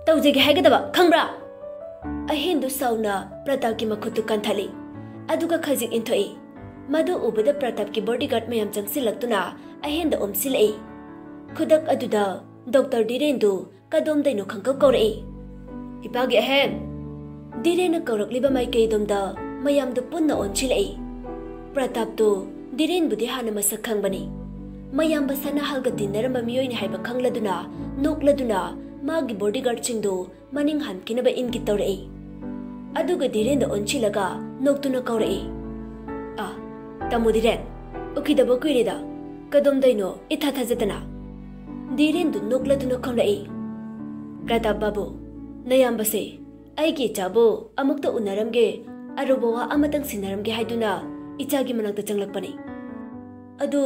ꯇꯧꯖꯒꯦ ꯍꯥꯏꯒꯗꯕ, ꯈꯪꯕ꯭ꯔꯥ?" ꯑꯍꯦꯟꯗꯨ ꯁꯥꯎꯅ ꯄ꯭ꯔꯇꯥꯞꯀꯤ ꯃꯈꯨꯠꯇꯨ ꯀꯟꯊꯠꯂꯤ꯫ ꯑꯗꯨꯒ ꯈꯖꯤꯛ ꯏꯟꯊꯣꯛꯏ꯫ ꯃꯗꯨ ꯎꯕꯗ ꯄ꯭ꯔꯇꯥꯞꯀꯤ ꯕꯣꯗꯤꯒꯥꯔꯗ ꯃꯌꯥꯝ ꯆꯪꯁꯤꯜꯂꯛꯇꯨꯅ ꯑꯍꯦꯟꯗ ꯑꯣꯝꯁꯤꯜꯂꯛꯏ꯫ ꯈꯨꯗꯛ ꯑꯗꯨꯗ ꯗꯣꯛꯇꯔ ꯙꯤꯔꯦꯟꯗꯨ ꯀꯗꯣꯝꯗꯩꯅꯣ ꯈꯪꯀꯧ ꯀꯧꯔꯛꯏ꯫ "ꯏꯄꯥꯒꯤ ꯑꯍꯦꯟ!" ꯙꯤꯔꯦꯟꯅ ꯀꯧꯔꯛꯂꯤꯕ ꯃꯥꯏꯀꯩꯗꯣꯝꯗ ꯃꯌꯥꯝꯗꯨ ꯄꯨꯟꯅ ꯑꯣꯟꯁꯤꯜꯂꯛꯏ꯫ ꯄ꯭ꯔꯇꯥꯞꯇꯨ ꯙꯤꯔꯦꯟꯕꯨꯗꯤ ꯍꯥꯟꯅ ꯃꯁꯛ ꯈꯪꯕꯅꯤ꯫ ꯃꯌꯥꯝꯕ ꯁꯅꯥꯍꯜꯒ ꯇꯤꯟꯅꯔꯝꯕ ꯃꯤꯑꯣꯏꯅꯤ ꯍꯥꯏꯕ ꯈꯪꯂꯗꯨꯅ ꯅꯣꯛꯂꯗꯨꯅ ꯃꯥꯒꯤ ꯕꯣꯗꯤꯒꯥꯔꯗꯁꯤꯡꯗꯨ ꯃꯅꯤꯡ ꯍꯟꯈꯤꯅꯕ ꯏꯪꯒꯤꯠ ꯇꯧꯔꯛꯏ꯫ ꯑꯗꯨꯒ ꯙꯤꯔꯦꯟꯗ ꯑꯣꯟꯁꯤꯜꯂꯒ ꯅꯣꯛꯇꯨꯅ ꯀꯧꯔꯛꯏ, "ꯑ, ꯇꯥꯃꯣ ꯙꯤꯔꯦꯟ, ꯎꯈꯤꯗꯕ ꯀꯨꯏꯔꯦꯗ, ꯀꯗꯣꯝꯗꯩꯅꯣ ꯏꯊꯥ ꯊꯥꯖꯗꯅ?" ꯙꯤꯔꯦꯟꯗꯨ ꯅꯣꯛꯂꯗꯨꯅ ꯈꯨꯝꯂꯛꯏ, "ꯄ꯭ꯔꯇꯥꯞ ꯕꯥꯕꯨ, ꯅꯌꯥꯝꯕꯁꯦ ꯑꯩꯒꯤ ꯏꯆꯥꯕꯨ ꯑꯃꯨꯛꯇ ꯎꯅꯔꯝꯒꯦ, ꯑꯔꯨꯕ ꯋꯥ ꯑꯃꯇꯪ ꯁꯤꯟꯅꯔꯝꯒꯦ ꯍꯥꯏꯗꯨꯅ ꯏꯆꯥꯒꯤ ꯃꯅꯥꯛꯇ ꯆꯪꯂꯛꯄꯅꯤ꯫ ꯑꯗꯨ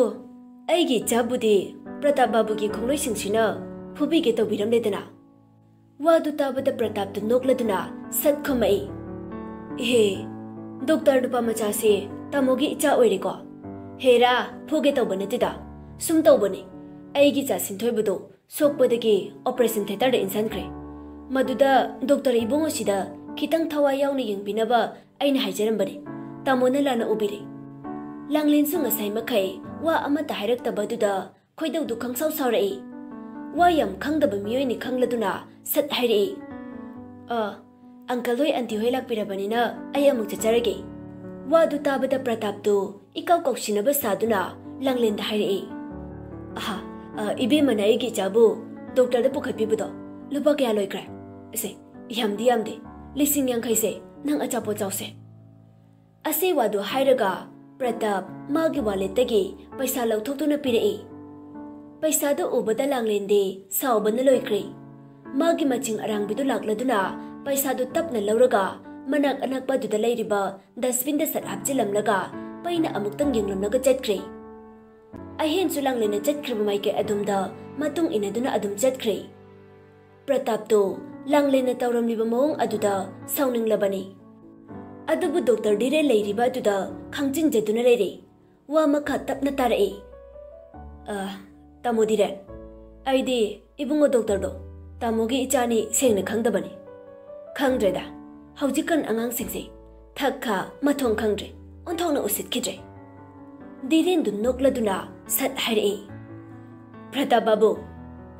ꯑꯩꯒꯤ ꯏꯆꯥꯕꯨꯗꯤ ꯄ꯭ꯔꯇꯥꯞ ꯕꯥꯕꯨꯒꯤ ꯈꯣꯡꯂꯣꯏꯁꯤꯡꯁꯤꯅ ꯐꯨꯕꯤꯒꯦ ꯇꯧꯕꯤꯔꯝꯂꯦꯗꯅ?" ꯋꯥꯗꯨ ꯇꯥꯕꯗ ꯄ꯭ꯔꯇꯥꯞꯇꯨ ꯅꯣꯛꯂꯗꯨꯅ ꯁꯠ ꯈꯨꯝꯃꯛꯏ, "ꯏꯍꯦ, ꯗꯣꯛꯇꯔ ꯅꯨꯄꯥ ꯃꯆꯥꯁꯦ ꯇꯥꯃꯣꯒꯤ ꯏꯆꯥ ꯑꯣꯏꯔꯦꯀꯣ? ꯍꯦꯔꯥ, ꯐꯨꯒꯦ ꯇꯧꯕ ꯅꯠꯇꯦꯗ, ꯁꯨꯝ ꯇꯧꯕꯅꯤ꯫ ꯑꯩꯒꯤ ꯏꯆꯥ ꯁꯤꯟꯊꯣꯏꯕꯗꯣ ꯁꯣꯛꯄꯗꯒꯤ ꯑꯣꯄꯔꯦꯁꯟ ꯊꯦꯇꯔꯗ ꯏꯟꯁꯤꯟꯈ꯭ꯔꯦ꯫ ꯃꯗꯨꯗ ꯗꯣꯛꯇꯔ ꯏꯕꯨꯡꯉꯣꯁꯤꯗ ꯈꯤꯇꯪ ꯊꯋꯥꯏ ꯌꯥꯎꯅ ꯌꯦꯡꯕꯤꯅꯕ ꯑꯩꯅ ꯍꯥꯏꯖꯔꯝꯕꯅꯤ꯫ ꯇꯥꯃꯣꯅ ꯂꯥꯟꯅ ꯎꯕꯤꯔꯦ꯫" ꯂꯥꯡꯂꯦꯟꯁꯨ ꯉꯁꯥꯏ ꯃꯈꯩ ꯋꯥ ꯑꯃꯠꯇ ꯍꯥꯏꯔꯛꯇꯕ ꯑꯗꯨꯗ ꯈꯣꯏꯗꯧꯗꯨ ꯈꯪꯁꯥꯎ ꯁꯥꯎꯔꯛꯏ꯫ ꯋꯥ ꯌꯥꯝ ꯈꯪꯗꯕ ꯃꯤꯑꯣꯏꯅꯤ ꯈꯪꯂꯗꯨꯅ ꯁꯠ ꯍꯥꯏꯔꯛꯏ, "ꯑ, ꯑꯪꯀꯜ ꯍꯣꯏ ꯑꯟꯇꯤ ꯍꯣꯏ ꯂꯥꯛꯄꯤꯔꯕꯅꯤꯅ ꯑꯩ ꯑꯃꯨꯛ ꯆꯠꯆꯔꯒꯦ꯫" ꯋꯥꯗꯨ ꯇꯥꯕꯗ ꯄ꯭ꯔꯇꯥꯞꯇꯨ ꯏꯀꯥꯎ ꯀꯥꯎꯁꯤꯟꯅꯕ ꯁꯥꯗꯨꯅ ꯂꯥꯡꯂꯦꯟꯗ ꯍꯥꯏꯔꯛꯏ, "ꯑꯍꯥ, ꯑ, ꯏꯕꯦꯝꯃꯅ ꯑꯩꯒꯤ ꯏꯆꯥꯕꯨ ꯗꯣꯛꯇꯔꯗ ꯄꯨꯈꯠꯄꯤꯕꯗꯣ ꯂꯨꯄꯥ ꯀꯌꯥ ꯂꯣꯏꯈ꯭ꯔꯦ? ꯑꯁꯦ, ꯌꯥꯝꯗꯤ ꯌꯥꯝꯗꯦ, ꯂꯤꯁꯤꯡ ꯌꯥꯡꯈꯩꯁꯦ ꯅꯪ ꯑꯆꯥꯄꯣꯠ ꯆꯥꯎꯁꯦ꯫" ꯑꯁꯤ ꯋꯥꯗꯨ ꯍꯥꯏꯔꯒ ꯄ꯭ꯔꯇꯥꯞ ꯃꯥꯒꯤ ꯋꯥꯂꯦꯠꯇꯒꯤ ꯄꯩꯁꯥ ꯂꯧꯊꯣꯛꯇꯨꯅ ꯄꯤꯔꯛꯏ꯫ ꯄꯩꯁꯥꯗꯨ ꯎꯕꯗ ꯂꯥꯡꯂꯦꯟꯗꯤ ꯁꯥꯎꯕꯅ ꯂꯣꯏꯈ꯭ꯔꯦ꯫ ꯃꯥꯒꯤ ꯃꯆꯤꯡ ꯑꯔꯥꯡꯕꯤꯗꯨ ꯂꯥꯛꯂꯗꯨꯅ ꯄꯩꯁꯥꯗꯨ ꯇꯞꯅ ꯂꯧꯔꯒ ꯃꯅꯥꯛ ꯑꯅꯛꯄ ꯑꯗꯨꯗ ꯂꯩꯔꯤꯕ dustbin ꯗ ꯁꯠ ꯍꯥꯞꯆꯤꯜꯂꯝꯂꯒ ꯄꯩꯅ ꯑꯃꯨꯛꯇꯪ ꯌꯦꯡꯂꯝꯂꯒ ꯆꯠꯈ꯭ꯔꯦ꯫ ꯑꯍꯦꯟꯁꯨ ꯂꯥꯡꯂꯦꯟꯅ ꯆꯠꯈ꯭ꯔꯤꯕ ꯃꯥꯏꯀꯩ ꯑꯗꯨꯝꯗ ꯃꯇꯨꯡ ꯏꯟꯅꯗꯨꯅ ꯑꯗꯨꯝ ꯆꯠꯈ꯭ꯔꯦ꯫ ꯄ꯭ꯔꯇꯥꯞꯇꯣ ꯂꯥꯡꯂꯦꯟꯅ ꯇꯧꯔꯝꯂꯤꯕ ꯃꯑꯣꯡ ꯑꯗꯨꯗ ꯁꯥꯎꯅꯤꯡꯂꯕꯅꯤ꯫ ꯑꯗꯨꯕꯨ ꯗꯣꯛꯇꯔ ꯙꯤꯔꯦꯟ ꯂꯩꯔꯤꯕ ꯑꯗꯨꯗ ꯈꯪꯖꯤꯟꯖꯗꯨꯅ ꯂꯩꯔꯦ꯫ ꯋꯥ ꯃꯈꯥ ꯇꯞꯅ ꯇꯥꯔꯛꯏ꯫ "ꯑ, ꯇꯥꯃꯣ ꯙꯤꯔꯦꯟ, ꯑꯩꯗꯤ ꯏꯕꯨꯡꯉꯣ ꯗꯣꯛꯇꯔꯗꯣ ꯇꯥꯃꯣꯒꯤ ꯏꯆꯥꯅꯤ ꯁꯦꯡꯅ ꯈꯪꯗꯕꯅꯤ꯫ ꯈꯪꯗ꯭ꯔꯦꯗ, ꯍꯧꯖꯤꯛꯀꯥꯟ ꯑꯉꯥꯡꯁꯤꯡꯁꯦ ꯊꯛ ꯈꯥ ꯃꯊꯣꯡ ꯈꯪꯗ꯭ꯔꯦ, ꯑꯣꯟꯊꯣꯛꯅ ꯎꯁꯤꯠꯈꯤꯗ꯭ꯔꯦ꯫" ꯙꯤꯔꯦꯟꯗꯨ ꯅꯣꯛꯂꯗꯨꯅ ꯁꯠ ꯍꯥꯏꯔꯛꯏ, "ꯄ꯭ꯔꯇꯥꯞ ꯕꯥꯕꯨ,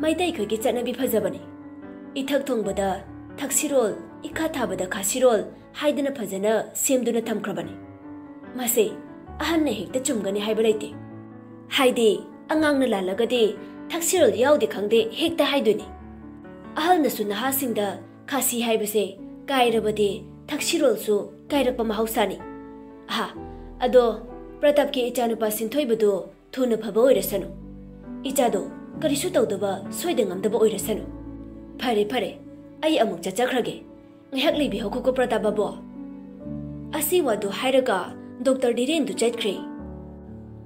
ꯃꯩꯇꯩ ꯑꯩꯈꯣꯏꯒꯤ ꯆꯠꯅꯕꯤ ꯐꯖꯕꯅꯤ꯫ ꯏꯊꯛ ꯊꯣꯡꯕꯗ ꯊꯛꯁꯤꯔꯣꯜ, ꯏꯈꯥ ꯊꯥꯕꯗ ꯈꯥꯁꯤꯔꯣꯜ ꯍꯥꯏꯗꯅ ꯐꯖꯅ ꯁꯦꯝꯗꯨꯅ ꯊꯝꯈ꯭ꯔꯕꯅꯤ꯫ ꯃꯁꯤ ꯑꯍꯟꯅ ꯍꯦꯛꯇ ꯆꯨꯝꯒꯅꯤ ꯍꯥꯏꯕ ꯂꯩꯇꯦ꯫ ꯍꯥꯏꯗꯤ ꯑꯉꯥꯡꯅ ꯂꯥꯜꯂꯒꯗꯤ ꯊꯛꯁꯤꯔꯣꯜ ꯌꯥꯎꯗꯦ ꯈꯪꯗꯦ ꯍꯦꯛꯇ ꯍꯥꯏꯗꯣꯏꯅꯤ꯫ ꯑꯍꯜꯅꯁꯨ ꯅꯍꯥꯁꯤꯡꯗ ꯈꯥꯁꯤ ꯍꯥꯏꯕꯁꯦ ꯀꯥꯏꯔꯕꯗꯤ ꯊꯛꯁꯤꯔꯣꯜꯁꯨ ꯀꯥꯏꯔꯛꯄ ꯃꯍꯧꯁꯥꯅꯤ꯫ ꯑꯍꯥ, ꯑꯗꯣ ꯄ꯭ꯔꯇꯥꯞꯀꯤ ꯏꯆꯥꯅꯨꯄꯥ ꯁꯤꯟꯊꯣꯏꯕꯗꯨ ꯊꯨꯅ ꯐꯕ ꯑꯣꯏꯔꯁꯅꯨ꯫ ꯏꯆꯥꯗꯣ ꯀꯔꯤꯁꯨ ꯇꯧꯗꯕ, ꯁꯣꯏꯗ ꯉꯥꯝꯗꯕ ꯑꯣꯏꯔꯁꯅꯨ꯫ ꯐꯔꯦ, ꯐꯔꯦ, ꯑꯩ ꯑꯃꯨꯛ ꯆꯠꯆꯈ꯭ꯔꯒꯦ꯫ ꯉꯥꯏꯍꯥꯛ ꯂꯩꯕꯤꯍꯧꯈꯣꯀꯣ, ꯄ꯭ꯔꯇꯥꯞ ꯕꯥꯕꯨ꯫" ꯑꯁꯤ ꯋꯥꯗꯨ ꯍꯥꯏꯔꯒ ꯗꯣꯛꯇꯔ ꯙꯤꯔꯦꯟꯗꯨ ꯆꯠꯈ꯭ꯔꯦ꯫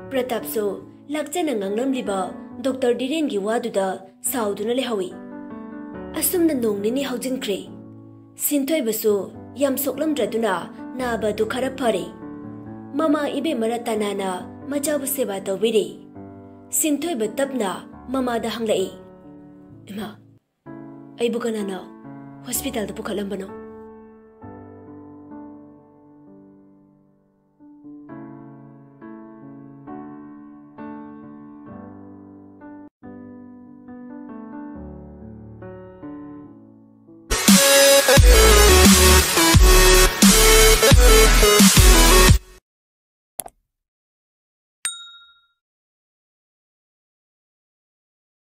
ꯄ꯭ꯔꯇꯥꯞꯁꯨ ꯂꯥꯛꯆꯅ ꯉꯥꯡꯂꯝꯂꯤꯕ ꯗꯣꯛꯇꯔ ꯙꯤꯔꯦꯟꯒꯤ ꯋꯥꯗꯨꯗ ꯁꯥꯎꯗꯨꯅ ꯂꯩꯍꯧꯏ꯫ ꯑꯁꯨꯝꯅ ꯅꯣꯡ ꯅꯤꯅꯤ ꯍꯧꯖꯤꯟꯈ꯭ꯔꯦ꯫ ꯁꯤꯟꯊꯣꯏꯕꯁꯨ ꯌꯥꯝ ꯁꯣꯛꯂꯝꯗ꯭ꯔꯗꯨꯅ ꯅꯥꯕ ꯑꯗꯨ ꯈꯔ ꯐꯔꯦ꯫ ꯃꯃꯥ ꯏꯕꯦꯝꯃ ꯔꯇꯅꯥꯅ ꯃꯆꯥꯕꯨ ꯁꯦꯕꯥ ꯇꯧꯕꯤꯔꯦ꯫ ꯁꯤꯟꯊꯣꯏꯕ ꯇꯞꯅ ꯃꯃꯥꯗ ꯍꯪꯂꯛꯏ, "ꯏꯃꯥ, ꯑꯩꯕꯨ ꯀꯅꯥꯅ ꯍꯣꯁꯄꯤꯇꯥꯜꯗ ꯄꯨꯈꯠꯂꯝꯕꯅꯣ?"